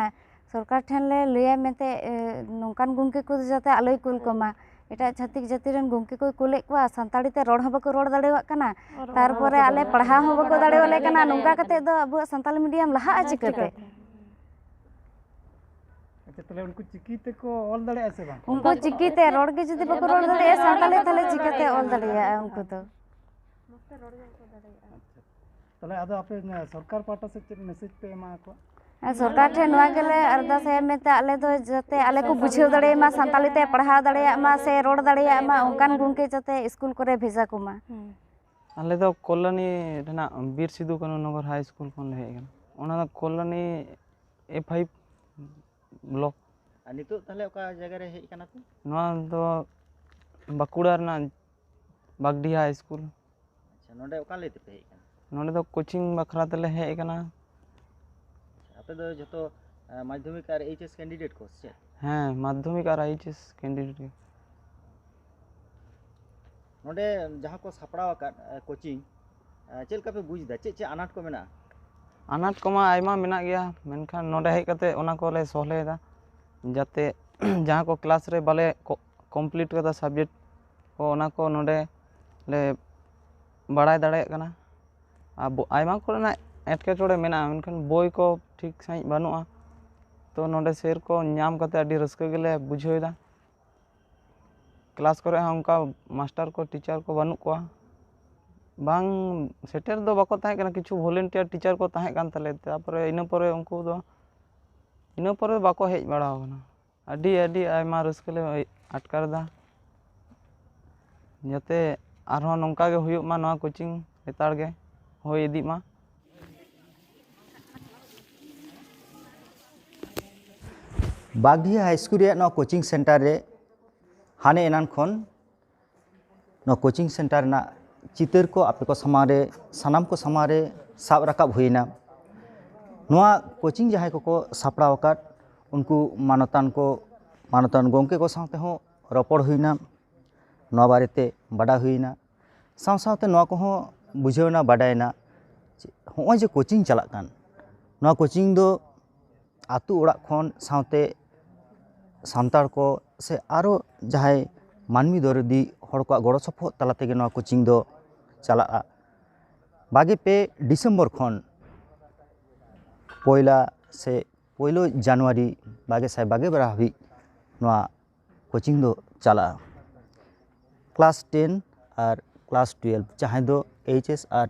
ᱥᱚᱨᱠᱟᱨ ᱴᱷᱮᱱ ᱞᱮ ᱞᱟᱹᱭᱟ ᱢᱮᱱᱛᱮ, ᱮ, ᱱᱚᱝᱠᱟᱱ ᱜᱚᱢᱠᱮ ᱠᱚ ᱡᱟᱛᱮ ᱟᱞᱚᱭ ᱠᱩᱞ ᱠᱚᱢᱟ᱾ ᱮᱴᱟᱜ ᱪᱷᱟᱹᱛᱤᱠ ᱡᱟᱹᱛᱤ ᱨᱮᱱ ᱜᱚᱢᱠᱮ ᱠᱚᱭ ᱠᱩᱞᱮᱫ ᱠᱚᱣᱟ, ᱥᱟᱱᱛᱟᱲᱤ ᱛᱮ ᱨᱚᱲ ᱦᱚᱸ ᱵᱟᱠᱚ ᱨᱚᱲ ᱫᱟᱲᱮᱭᱟᱜ ᱠᱟᱱᱟ, ᱛᱟᱨᱯᱚᱨᱮ ᱟᱞᱮ ᱯᱟᱲᱦᱟᱣ ᱦᱚᱸ ᱵᱟᱠᱚ ᱫᱟᱲᱮᱭᱟᱞᱮ ᱠᱟᱱᱟ᱾ ᱱᱚᱝᱠᱟ ᱠᱟᱛᱮ ᱫᱚ ᱟᱵᱚᱣᱟᱜ ᱥᱟᱱᱛᱟᱞᱤ ᱢᱤᱰᱤᱭᱟᱢ ᱞᱟᱦᱟᱜᱼᱟ ᱪᱤᱠᱟᱹᱛᱮ? ᱟᱪᱪᱷᱟ, ᱛᱟᱦᱞᱮ ᱩᱱᱠᱩ ᱪᱤᱠᱤ ᱛᱮᱠᱚ ᱚᱞ ᱫᱟᱲᱮᱭᱟᱜᱼᱟ ᱥᱮ ᱵᱟᱝ? ᱩᱱᱠᱩ ᱪᱤᱠᱤ ᱛᱮ ᱨᱚᱲ ᱜᱮ ᱡᱩᱫᱤ ᱵᱟᱠᱚ ᱨᱚᱲ ᱫᱟᱲᱮᱭᱟᱜᱼᱟ ᱥᱟᱱᱛᱟᱞᱤ, ᱛᱟᱦᱞᱮ ᱪᱤᱠᱟᱹᱛᱮ ᱚᱞ ᱫᱟᱲᱮᱭᱟᱜᱼᱟ ᱩᱱᱠᱩ ᱫᱚ? ᱛᱟᱦᱞᱮ ᱟᱫᱚ ᱟᱯᱮ ᱥᱚᱨᱠᱟᱨ ᱯᱟᱦᱴᱟ ᱥᱮᱫ ᱪᱮᱫ ᱢᱮᱥᱮᱡᱽ ᱯᱮ ᱮᱢᱟ ᱠᱚᱣᱟ? ᱟᱨ ᱥᱚᱨᱠᱟᱨ ᱴᱷᱮᱱ ᱱᱚᱣᱟ ᱜᱮᱞᱮ ᱟᱨᱫᱟᱥᱟᱭᱟ ᱢᱮᱱᱛᱮ, ᱟᱞᱮ ᱫᱚ ᱡᱟᱛᱮ ᱟᱞᱮ ᱠᱚ ᱵᱩᱡᱷᱟᱹᱣ ᱫᱟᱲᱮᱭᱟᱜ ᱢᱟ, ᱥᱟᱱᱛᱟᱞᱤ ᱛᱮ ᱯᱟᱲᱦᱟᱣ ᱫᱟᱲᱮᱭᱟᱜ ᱢᱟ ᱥᱮ ᱨᱚᱲ ᱫᱟᱲᱮᱭᱟᱜ ᱢᱟ, ᱚᱱᱠᱟᱱ ᱜᱚᱢᱠᱮ ᱡᱟᱛᱮ ᱥᱠᱩᱞ ᱠᱚᱨᱮ ᱵᱷᱮᱡᱟ ᱠᱚᱢᱟ᱾ ᱟᱞᱮ ᱫᱚ ᱠᱚᱞᱞᱟᱱᱤ ᱨᱮᱱᱟᱜ ᱵᱤᱨ ᱥᱤᱫᱩ ᱠᱟᱹᱱᱩ ᱱᱚᱜᱚᱨ ᱦᱟᱭ ᱥᱠᱩᱞ ᱠᱷᱚᱱ ᱞᱮ ᱦᱮᱡ ᱟᱠᱟᱱᱟ᱾ ᱚᱱᱟ ᱫᱚ ᱠᱚᱞᱞᱟᱱᱤ ᱮ ᱯᱷᱟᱭᱤᱵᱷ ᱵᱞᱚᱠ᱾ ᱟᱨ ᱱᱤᱛᱚᱜ ᱛᱟᱦᱞᱮ ᱚᱠᱟ ᱡᱟᱭᱜᱟ ᱨᱮ ᱦᱮᱡ ᱟᱠᱟᱱᱟ ᱯᱮ? ᱱᱚᱣᱟ ᱫᱚ ᱵᱟᱸᱠᱩᱲᱟ ᱨᱮᱱᱟᱜ ᱵᱟᱜᱽᱰᱤᱦᱟ ᱦᱟᱭ ᱥᱠᱩᱞ᱾ ᱟᱪᱪᱷᱟ, ᱱᱚᱰᱮ ᱚᱠᱟ ᱞᱟᱹᱭ ᱛᱮᱯᱮ ᱦᱮᱡ ᱟᱠᱟᱱᱟ? ᱱᱚᱰᱮ ᱫᱚ ᱠᱳᱪᱤᱝ ᱵᱟᱠᱷᱨᱟ ᱛᱮᱞᱮ ᱦᱮᱡ ᱟᱠᱟᱱᱟ᱾ ᱟᱯᱮ ᱫᱚ ᱡᱷᱚᱛᱚ ᱮ, ᱢᱟᱫᱽᱫᱷᱚᱢᱤᱠ ᱟᱨ ᱮᱭᱤᱪ ᱮᱥ ᱠᱮᱱᱰᱤᱰᱮᱴ ᱠᱚ ᱥᱮ ᱪᱮᱫ? ᱦᱮᱸ, ᱢᱟᱫᱽᱫᱷᱚᱢᱤᱠ ᱟᱨ ᱮᱭᱤᱪ ᱮᱥ ᱠᱮᱱᱰᱤᱰᱮᱴ ᱜᱮ᱾ ᱱᱚᱰᱮ ᱡᱟᱦᱟᱸ ᱠᱚ ᱥᱟᱯᱲᱟᱣ ᱟᱠᱟᱫ ᱮ, ᱠᱳᱪᱤᱝ, ᱮ, ᱪᱮᱫ ᱞᱮᱠᱟ ᱯᱮ ᱵᱩᱡᱽ ᱮᱫᱟ? ᱪᱮᱫ ᱪᱮᱫ ᱟᱱᱟᱴ ᱠᱚ ᱢᱮᱱᱟᱜᱼᱟ? ᱟᱱᱟᱴ ᱠᱚᱢᱟ ᱟᱭᱢᱟ ᱢᱮᱱᱟᱜ ᱜᱮᱭᱟ, ᱢᱮᱱᱠᱷᱟᱱ ᱱᱚᱰᱮ ᱦᱮᱡ ᱠᱟᱛᱮ ᱚᱱᱟ ᱠᱚᱞᱮ ᱥᱚᱞᱦᱮᱭᱮᱫᱟ, ᱡᱟᱛᱮ ᱡᱟᱦᱟᱸ ᱠᱚ ᱠᱞᱟᱥ ᱨᱮ ᱵᱟᱞᱮ ᱠᱚ-, ᱠᱚᱢᱯᱞᱤᱴ ᱠᱟᱫᱟ ᱥᱟᱵᱡᱮᱠᱴ ᱠᱚ, ᱚᱱᱟ ᱠᱚ ᱱᱚᱰᱮ ᱞᱮ ᱵᱟᱲᱟᱭ ᱫᱟᱲᱮᱭᱟᱜ ᱠᱟᱱᱟ᱾ ᱟᱵᱚ ᱟᱭᱢᱟ ᱠᱚᱨᱮᱱᱟᱜ ᱮᱴᱠᱮᱴᱚᱬᱮ ᱢᱮᱱᱟᱜᱼᱟ, ᱢᱮᱱᱠᱷᱟᱱ ᱵᱳᱭ ᱠᱚ ᱴᱷᱤᱠ ᱥᱟᱺᱦᱤᱡ ᱵᱟᱹᱱᱩᱜᱼᱟ᱾ ᱛᱚ ᱱᱚᱰᱮ ᱥᱮᱨ ᱠᱚ ᱧᱟᱢ ᱠᱟᱛᱮ ᱟᱹᱰᱤ ᱨᱟᱹᱥᱠᱟᱹ ᱜᱮᱞᱮ ᱵᱩᱡᱷᱟᱹᱣ ᱮᱫᱟ᱾ ᱠᱞᱟᱥ ᱠᱚᱨᱮ ᱦᱚᱸ ᱚᱱᱠᱟ ᱢᱟᱥᱴᱟᱨ ᱠᱚ, ᱴᱤᱪᱟᱨ ᱠᱚ ᱵᱟᱹᱱᱩᱜ ᱠᱚᱣᱟ᱾ ᱵᱟᱝ ᱥᱮᱴᱮᱨ ᱫᱚ ᱵᱟᱠᱚ ᱛᱟᱦᱮᱸ ᱠᱟᱱᱟ, ᱠᱤᱪᱷᱩ ᱵᱷᱚᱞᱮᱱᱴᱤᱭᱟᱨ ᱴᱤᱪᱟᱨ ᱠᱚ ᱛᱟᱦᱮᱸ ᱠᱟᱱ ᱛᱟᱞᱮᱭᱟ᱾ ᱛᱟᱨᱯᱚᱨᱮ ᱤᱱᱟᱹ ᱯᱚᱨᱮ ᱩᱱᱠᱩ ᱫᱚ, ᱤᱱᱟᱹ ᱯᱚᱨᱮ ᱵᱟᱠᱚ ᱦᱮᱡ ᱵᱟᱲᱟ ᱟᱠᱟᱱᱟ᱾ ᱟᱹᱰᱤ, ᱟᱹᱰᱤ ᱟᱭᱢᱟ ᱨᱟᱹᱥᱠᱟᱹ ᱞᱮ ᱟᱴᱠᱟᱨ ᱮᱫᱟ᱾ ᱡᱟᱛᱮ ᱟᱨᱦᱚᱸ ᱱᱚᱝᱠᱟ ᱜᱮ ᱦᱩᱭᱩᱜ ᱢᱟ, ᱱᱚᱣᱟ ᱠᱳᱪᱤᱝ ᱞᱮᱛᱟᱲ ᱜᱮ ᱦᱩᱭ ᱤᱫᱤᱜ ᱢᱟ᱾ ᱵᱟᱜᱽᱰᱤᱦᱟ ᱦᱟᱭ ᱥᱠᱩᱞ ᱨᱮᱭᱟᱜ ᱱᱚᱣᱟ ᱠᱳᱪᱤᱝ ᱥᱮᱱᱴᱟᱨ ᱨᱮ ᱦᱟᱱᱮ ᱮᱱᱟᱱ ᱠᱷᱚᱱ ᱱᱚᱣᱟ ᱠᱳᱪᱤᱝ ᱥᱮᱱᱴᱟᱨ ᱨᱮᱱᱟᱜ ᱪᱤᱛᱟᱹᱨ ᱠᱚ ᱟᱯᱮ ᱠᱚ ᱥᱟᱢᱟᱝ ᱨᱮ, ᱥᱟᱱᱟᱢ ᱠᱚ ᱥᱟᱢᱟᱝ ᱨᱮ ᱥᱟᱵ ᱨᱟᱠᱟᱵ ᱦᱩᱭᱮᱱᱟ᱾ ᱱᱚᱣᱟ ᱠᱳᱪᱤᱝ ᱡᱟᱦᱟᱸᱭ ᱠᱚᱠᱚ ᱥᱟᱯᱲᱟᱣ ᱟᱠᱟᱫ, ᱩᱱᱠᱩ ᱢᱟᱱᱚᱛᱟᱱ ᱠᱚ, ᱢᱟᱱᱚᱛᱟᱱ ᱜᱚᱢᱠᱮ ᱠᱚ ᱥᱟᱶ ᱛᱮᱦᱚᱸ ᱨᱚᱯᱚᱲ ᱦᱩᱭᱱᱟ, ᱱᱚᱣᱟ ᱵᱟᱨᱮᱛᱮ ᱵᱟᱰᱟᱭ ᱦᱩᱭᱱᱟ᱾ ᱥᱟᱶ ᱥᱟᱶᱛᱮ ᱱᱚᱣᱟ ᱠᱚᱦᱚᱸ ᱵᱩᱡᱷᱟᱹᱣᱱᱟ, ᱵᱟᱰᱟᱭᱱᱟ, ᱡᱮ ᱦᱚᱸᱜᱼᱚᱭ ᱡᱮ ᱠᱳᱪᱤᱝ ᱪᱟᱞᱟᱜ ᱠᱟᱱ, ᱱᱚᱣᱟ ᱠᱳᱪᱤᱝ ᱫᱚ ᱟᱹᱛᱩ ᱚᱲᱟᱜ ᱠᱷᱚᱱ ᱥᱟᱶᱛᱮ ᱥᱟᱱᱛᱟᱲ ᱠᱚ ᱥᱮ ᱟᱨᱚ ᱡᱟᱦᱟᱸᱭ ᱢᱟᱹᱱᱢᱤ ᱫᱚᱨᱚᱫᱤ ᱦᱚᱲ ᱠᱚᱣᱟᱜ ᱜᱚᱲᱚ ᱥᱚᱯᱚᱦᱚᱫ ᱛᱟᱞᱟ ᱛᱮᱜᱮ ᱱᱚᱣᱟ ᱠᱳᱪᱤᱝ ᱫᱚ ᱪᱟᱞᱟᱜᱼᱟ᱾ ᱵᱟᱜᱮ ᱯᱮ ᱰᱤᱥᱮᱢᱵᱚᱨ ᱠᱷᱚᱱ ᱯᱚᱭᱞᱟ ᱥᱮ ᱯᱳᱭᱞᱳ ᱡᱟᱱᱩᱣᱟᱨᱤ ᱵᱟᱜᱮ ᱥᱟᱭ ᱵᱟᱜᱮ ᱵᱟᱨ ᱦᱟᱹᱵᱤᱡ ᱱᱚᱣᱟ ᱠᱳᱪᱤᱝ ᱫᱚ ᱪᱟᱞᱟᱜᱼᱟ᱾ ᱠᱞᱟᱥ ᱴᱮᱱ ᱟᱨ ᱠᱞᱟᱥ ᱴᱩᱭᱮᱞᱵᱷ, ᱡᱟᱦᱟᱸᱭ ᱫᱚ ᱮᱭᱤᱪ ᱮᱥ ᱟᱨ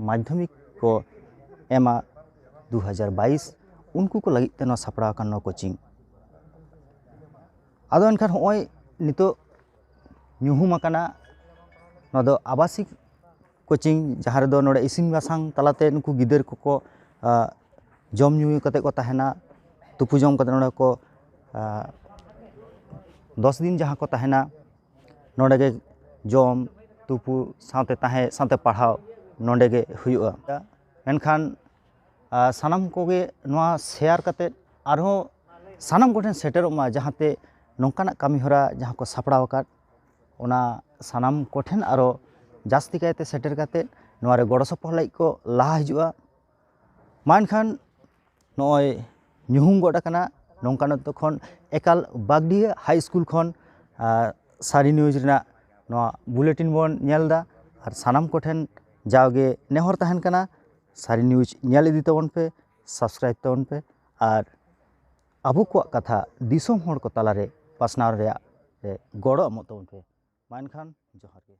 ᱢᱟᱫᱽᱫᱷᱚᱢᱤᱠ ᱠᱚ ᱮᱢᱟ ᱫᱩ ᱦᱟᱡᱟᱨ ᱵᱟᱭᱤᱥ, ᱩᱱᱠᱩ ᱠᱚ ᱞᱟᱹᱜᱤᱫ ᱛᱮ ᱱᱚᱣᱟ ᱥᱟᱯᱲᱟᱣ ᱟᱠᱟᱱ ᱱᱚᱣᱟ ᱠᱳᱪᱤᱝ᱾ ᱟᱫᱚ ᱮᱱᱠᱷᱟᱱ ᱦᱚᱸᱜᱼᱚᱭ ᱱᱤᱛᱚᱜ ᱧᱩᱦᱩᱢ ᱟᱠᱟᱱᱟ, ᱱᱚᱣᱟ ᱫᱚ ᱟᱵᱟᱥᱤᱠ ᱠᱳᱪᱤᱝ, ᱡᱟᱦᱟᱸ ᱨᱮᱫᱚ ᱱᱚᱰᱮ ᱤᱥᱤᱱ ᱵᱟᱥᱟᱝ ᱛᱟᱞᱟᱛᱮ ᱱᱩᱠᱩ ᱜᱤᱫᱟᱹᱨ ᱠᱚᱠᱚ, ᱟ, ᱡᱚᱢ ᱧᱩ ᱠᱟᱛᱮ ᱠᱚ ᱛᱟᱦᱮᱱᱟ, ᱛᱩᱯᱩ ᱡᱚᱢ ᱠᱟᱛᱮ ᱱᱚᱰᱮ ᱠᱚ, ᱟ, ᱫᱚᱥ ᱫᱤᱱ ᱡᱟᱦᱟᱸ ᱠᱚ ᱛᱟᱦᱮᱱᱟ, ᱱᱚᱰᱮ ᱜᱮ ᱡᱚᱢ, ᱛᱩᱯᱩ, ᱥᱟᱶᱛᱮ ᱛᱟᱦᱮᱸ, ᱥᱟᱶᱛᱮ ᱯᱟᱲᱦᱟᱣ ᱱᱚᱰᱮ ᱜᱮ ᱦᱩᱭᱩᱜᱼᱟ᱾ ᱢᱮᱱᱠᱷᱟᱱ, ᱟ, ᱥᱟᱱᱟᱢ ᱠᱚᱜᱮ ᱱᱚᱣᱟ ᱥᱮᱭᱟᱨ ᱠᱟᱛᱮ ᱟᱨᱦᱚᱸ ᱥᱟᱱᱟᱢ ᱠᱚᱴᱷᱮᱱ ᱥᱮᱴᱮᱨᱚᱜ ᱢᱟ, ᱡᱟᱦᱟᱸᱛᱮ ᱱᱚᱝᱠᱟᱱᱟᱜ ᱠᱟᱹᱢᱤᱦᱚᱨᱟ ᱡᱟᱦᱟᱸ ᱠᱚ ᱥᱟᱯᱲᱟᱣ ᱟᱠᱟᱫ, ᱚᱱᱟ ᱥᱟᱱᱟᱢ ᱠᱚᱴᱷᱮᱱ ᱟᱨᱚ ᱡᱟᱹᱥᱛᱤ ᱠᱟᱭᱛᱮ ᱥᱮᱴᱮᱨ ᱠᱟᱛᱮ ᱱᱚᱣᱟ ᱨᱮ ᱜᱚᱲᱚ ᱥᱚᱯᱚᱦᱚᱫ ᱞᱟᱹᱜᱤᱫ ᱠᱚ ᱞᱟᱦᱟ ᱦᱤᱡᱩᱜᱼᱟ᱾ ᱢᱟ ᱮᱱᱠᱷᱟᱱ ᱱᱚᱜᱼᱚᱭ ᱧᱩᱦᱩᱢ ᱜᱚᱫ ᱟᱠᱟᱱᱟ, ᱱᱚᱝᱠᱟᱱ ᱚᱠᱛᱚ ᱠᱷᱚᱱ ᱮᱠᱟᱞ ᱵᱟᱜᱽᱰᱤᱦᱟᱹ ᱦᱟᱭ ᱥᱠᱩᱞ ᱠᱷᱚᱱ, ᱟᱨ, ᱥᱟᱹᱨᱤ ᱱᱤᱭᱩᱡᱽ ᱨᱮᱱᱟᱜ ᱱᱚᱣᱟ ᱵᱩᱞᱮᱴᱤᱱ ᱵᱚᱱ ᱧᱮᱞ ᱮᱫᱟ᱾ ᱟᱨ ᱥᱟᱱᱟᱢ ᱠᱚᱴᱷᱮᱱ ᱡᱟᱣᱜᱮ ᱱᱮᱦᱚᱨ ᱛᱟᱦᱮᱱ ᱠᱟᱱᱟ, ᱥᱟᱹᱨᱤ ᱱᱤᱭᱩᱡᱽ ᱧᱮᱞ ᱤᱫᱤ ᱛᱟᱵᱚᱱ ᱯᱮ, ᱥᱟᱵᱥᱠᱨᱟᱭᱤᱵᱽ ᱛᱟᱵᱚᱱ ᱯᱮ ᱟᱨ ᱟᱵᱚ ᱠᱚᱣᱟᱜ ᱠᱟᱛᱷᱟ ᱫᱤᱥᱚᱢ ᱦᱚᱲ ᱠᱚ ᱛᱟᱞᱟᱨᱮ ᱯᱟᱥᱱᱟᱣ ᱨᱮᱭᱟᱜ ᱨᱮ ᱜᱚᱲᱚ ᱮᱢᱚᱜ ᱛᱟᱵᱚᱱ ᱯᱮ᱾ ᱢᱟ ᱮᱱᱠᱷᱟᱱ ᱡᱚᱦᱟᱨ ᱜᱮ᱾